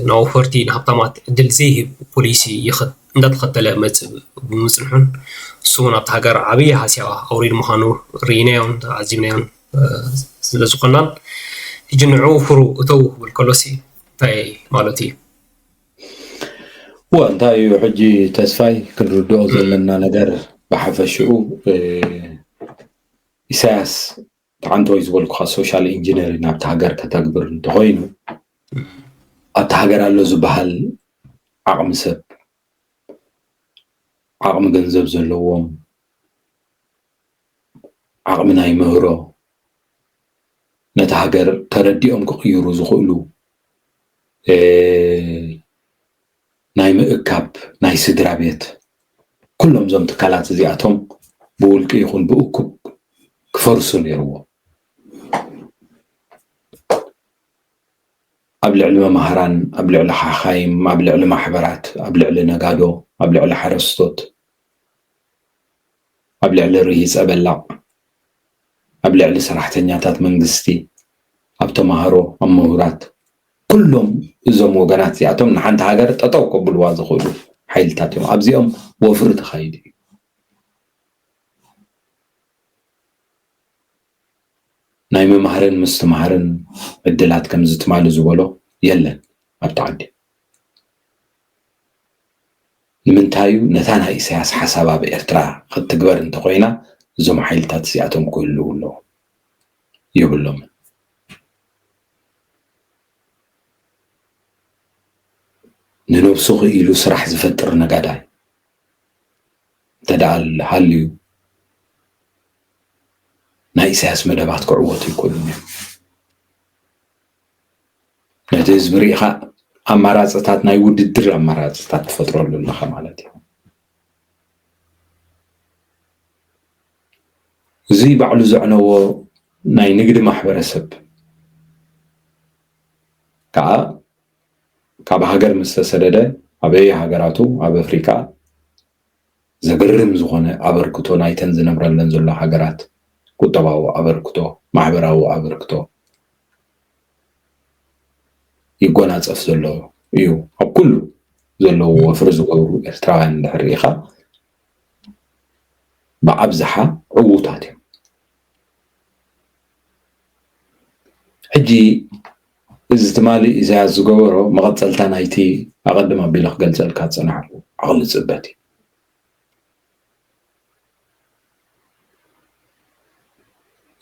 ንኣውፈርቲ ንሃብታማት ዕድል ዘይህብ ፖሊሲ እንዳተኸተለ መፅእ ብምፅንሑን እሱ እውን ኣብቲ ሃገር ዓብዪ ሃስያ ኣውሪድ ምዃኑ ርኢናዮን ተዓዚብናዮን ስለ ዝኾናን ሕጂ ንዕኡ ፍሩ እተው ክብል ከሎሲ እንታይ ማለት እዩ? እወ እንታይ እዩ ሕጂ ተስፋይ ክንርድኦ ዘለና ነገር ብሓፈሽኡ ኢሳያስ ተዓንተወይ ዝበልኩኻ ሶሻል ኢንጂነሪንግ ኣብቲ ሃገር ከተግብር እንተኾይኑ ኣብቲ ሃገር ኣሎ ዝበሃል ዓቕሚ ሰብ ዓቕሚ ገንዘብ ዘለዎም ዓቕሚ ናይ ምህሮ ነቲ ሃገር ተረዲኦም ክቕይሩ ዝኽእሉ ናይ ምእካብ ናይ ስድራ ቤት ኩሎም እዞም ትካላት እዚኣቶም ብውልቂ ይኹን ብእኩብ ክፈርሱ ነይርዎ። ኣብ ልዕሊ መማህራን፣ ኣብ ልዕሊ ሓኻይም፣ ኣብ ልዕሊ ማሕበራት፣ ኣብ ልዕሊ ነጋዶ፣ ኣብ ልዕሊ ሓረስቶት፣ ኣብ ልዕሊ ርሂፀ በላዕ፣ ኣብ ልዕሊ ሰራሕተኛታት መንግስቲ፣ ኣብ ተማሃሮ፣ ኣብ ምሁራት፣ ኩሎም እዞም ወገናት እዚኣቶም ንሓንቲ ሃገር ጠጠው ከብልዋ ዝኽእሉ ሓይልታት እዮም። ኣብዚኦም ወፍሪ ተኻይዱ እዩ። ናይ ምምሃርን ምስትምሃርን ዕድላት ከምዚ ትማሊ ዝበሎ የለን ኣብቲ ዓዲ። ንምንታዩ ነታ ናይ ኢሳያስ ሓሳብ ኣብ ኤርትራ ክትትግበር እንተኾይና እዞም ሓይልታት እዚኣቶም ክህልዉ ኣለዎም። የብሎምን። ንነብሱ ክኢሉ ስራሕ ዝፈጥር ነጋዳይ እንተ ደኣ ሃልዩ ናይ ኢሳያስ መደባት ክዕወቱ ኣይክእሉን እዮም። ነቲ ህዝቢ ርኢኻ ኣማራፅታት ናይ ውድድር ኣማራፅታት ትፈጥረሉ ኣለኻ ማለት እዩ። እዚ ባዕሉ ዘዕነዎ ናይ ንግዲ ማሕበረሰብ ከዓ ካብ ሃገር ምስ ተሰደደ ኣበየ ሃገራቱ ኣብ ኣፍሪቃ ዘገርም ዝኾነ ኣበርክቶ ናይተን ዝነብረለን ዘሎ ሃገራት ቁጠባዊ ኣበርክቶ፣ ማሕበራዊ ኣበርክቶ ይጎናፀፍ ዘሎ እዩ። ኣብ ኩሉ ዘለዎ ወፍሪ ዝገብሩ ኤርትራውያን እንድሕር ርኢኻ፣ ብኣብዝሓ ዕዉታት እዮም። ሕጂ እዚ ትማሊ ኢሳያስ ዝገበሮ መቐጸልታ ናይቲ ኣቐድም ኣቢለ ክገልጸልካ ዝጸናሕኩ ዓቕሊ ጽበት እዩ።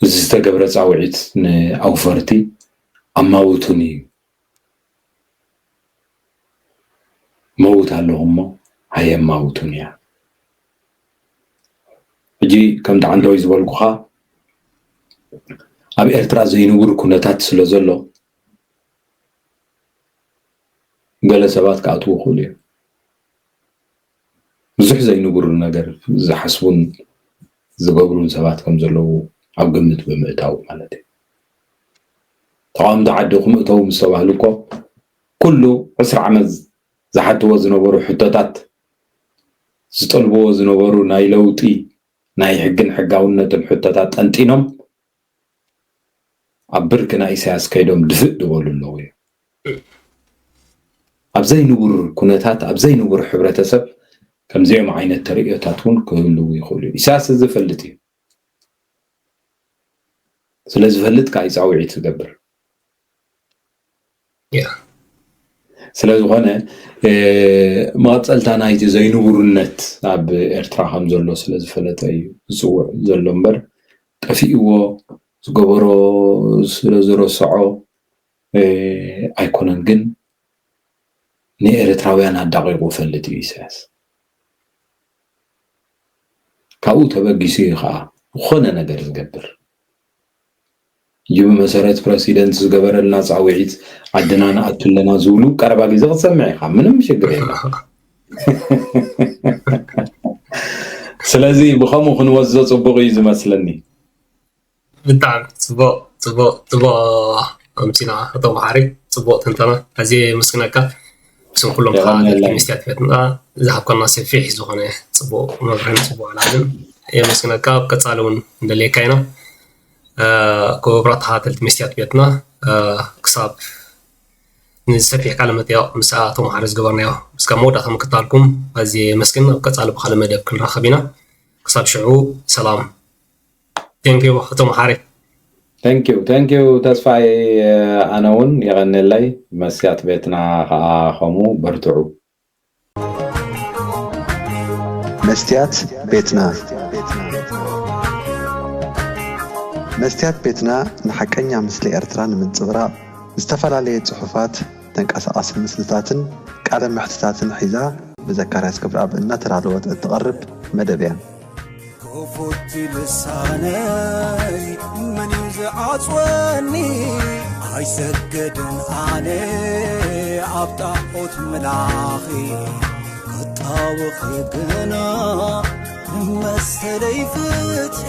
እዚ ዝተገብረ ጻውዒት ንኣውፈርቲ ኣማውቱን እዩ። መውት ኣለኹ እሞ ኣየማውቱን እያ። ሕጂ ከምቲ ዓንደወይ ዝበልኩኻ ኣብ ኤርትራ ዘይንቡር ኩነታት ስለ ዘሎ ገለ ሰባት ክኣትዉ ይኽእሉ እዮም። ብዙሕ ዘይንቡር ነገር ዝሓስቡን ዝገብሩን ሰባት ከም ዘለዉ ኣብ ግምት ብምእታው ማለት እዩ። ተቓወምቲ ዓዲ ክምእተዉ ምስ ተባህሉ እኮ ኩሉ ዕስራ ዓመት ዝሓትዎ ዝነበሩ ሕቶታት፣ ዝጠልብዎ ዝነበሩ ናይ ለውጢ ናይ ሕግን ሕጋውነትን ሕቶታት ጠንጢኖም ኣብ ብርኪ ናይ ኢሳያስ ከይዶም ድፍእ ዝበሉ ኣለዉ እዮም። ኣብ ዘይንቡር ኩነታት ኣብ ዘይንቡር ሕብረተሰብ ከምዚኦም ዓይነት ተርእዮታት እውን ክህልዉ ይኽእሉ እዮም። ኢሳያስ እዚ ይፈልጥ እዩ። ስለ ዝፈልጥ ከዓ እዩ ፃውዒት ዝገብር። ያ ስለ ዝኾነ መቐፀልታ ናይቲ ዘይንቡርነት ኣብ ኤርትራ ከም ዘሎ ስለ ዝፈለጠ እዩ ዝፅውዕ ዘሎ እምበር ጠፊእዎ ዝገበሮ ስለ ዝረስዖ ኣይኮነን። ግን ንኤርትራውያን ኣዳቂቁ ፈልጥ እዩ ኢሳያስ። ካብኡ ተበጊሱ እዩ ከዓ ዝኾነ ነገር ዝገብር። እዩ ብመሰረት ፕረሲደንት ዝገበረልና ፃውዒት ዓድና ንኣቱ ኣለና ዝብሉ ቀረባ ግዜ ክትሰምዕ ኢኻ። ምንም ሽግር የለ። ስለዚ ብኸምኡ ክንወስዶ ፅቡቅ እዩ ዝመስለኒ። ብጣዕሚ ፅቡቅ ፅቡቅ ፅቡቅ ኣምፂና ኣቶ መሓሪ። ፅቡቅ ትንተና ኣዝየ የመስግነካ። ብስም ኩሎም ከዓ ተኸታተልቲ መስትያት ቤትና ዝሃብካና ሰፊሕ ዝኾነ ፅቡቅ መብርህን ፅቡቅ ዕላልን የመስግነካ። ኣብ ቀፃሊ እውን እንደልየካ ኢና። ክቡራት ተኸታተልቲ መስትያት ቤትና ክሳብ ንሰፊሕ ቃለ መጠየቕ ምስ ኣቶ መሓሪ ዝገበርናዮ እስካብ መወዳእታ ምክታልኩም ኣዝየ የመስግን። ኣብ ቀፃሊ ብካልእ መደብ ክንራኸብ ኢና። ክሳብ ሽዑ ሰላም። Thank you ኣቶ መሓሪ። Thank you, thank you ተስፋይ። ኣነ እውን የቐንየለይ። መስትያት ቤትና ከዓ ከምኡ በርትዑ። መስትያት ቤትና። መስትያት ቤትና ንሓቀኛ ምስሊ ኤርትራ ንምንጽብራቕ ዝተፈላለየ ጽሑፋት፣ ተንቀሳቓሲ ምስልታትን ቃለ መሕትታትን ሒዛ ብዘካርያስ ገብረኣብ እናተዳለወት እትቐርብ መደብ እያ። ክፉት ልሳነይ መን እዩ ዝዓጽወኒ? ኣይሰግድን ኣነ ኣብ ጣዖት ምላኺ ክጣወኺ ግና መሰለይ ፍትሒ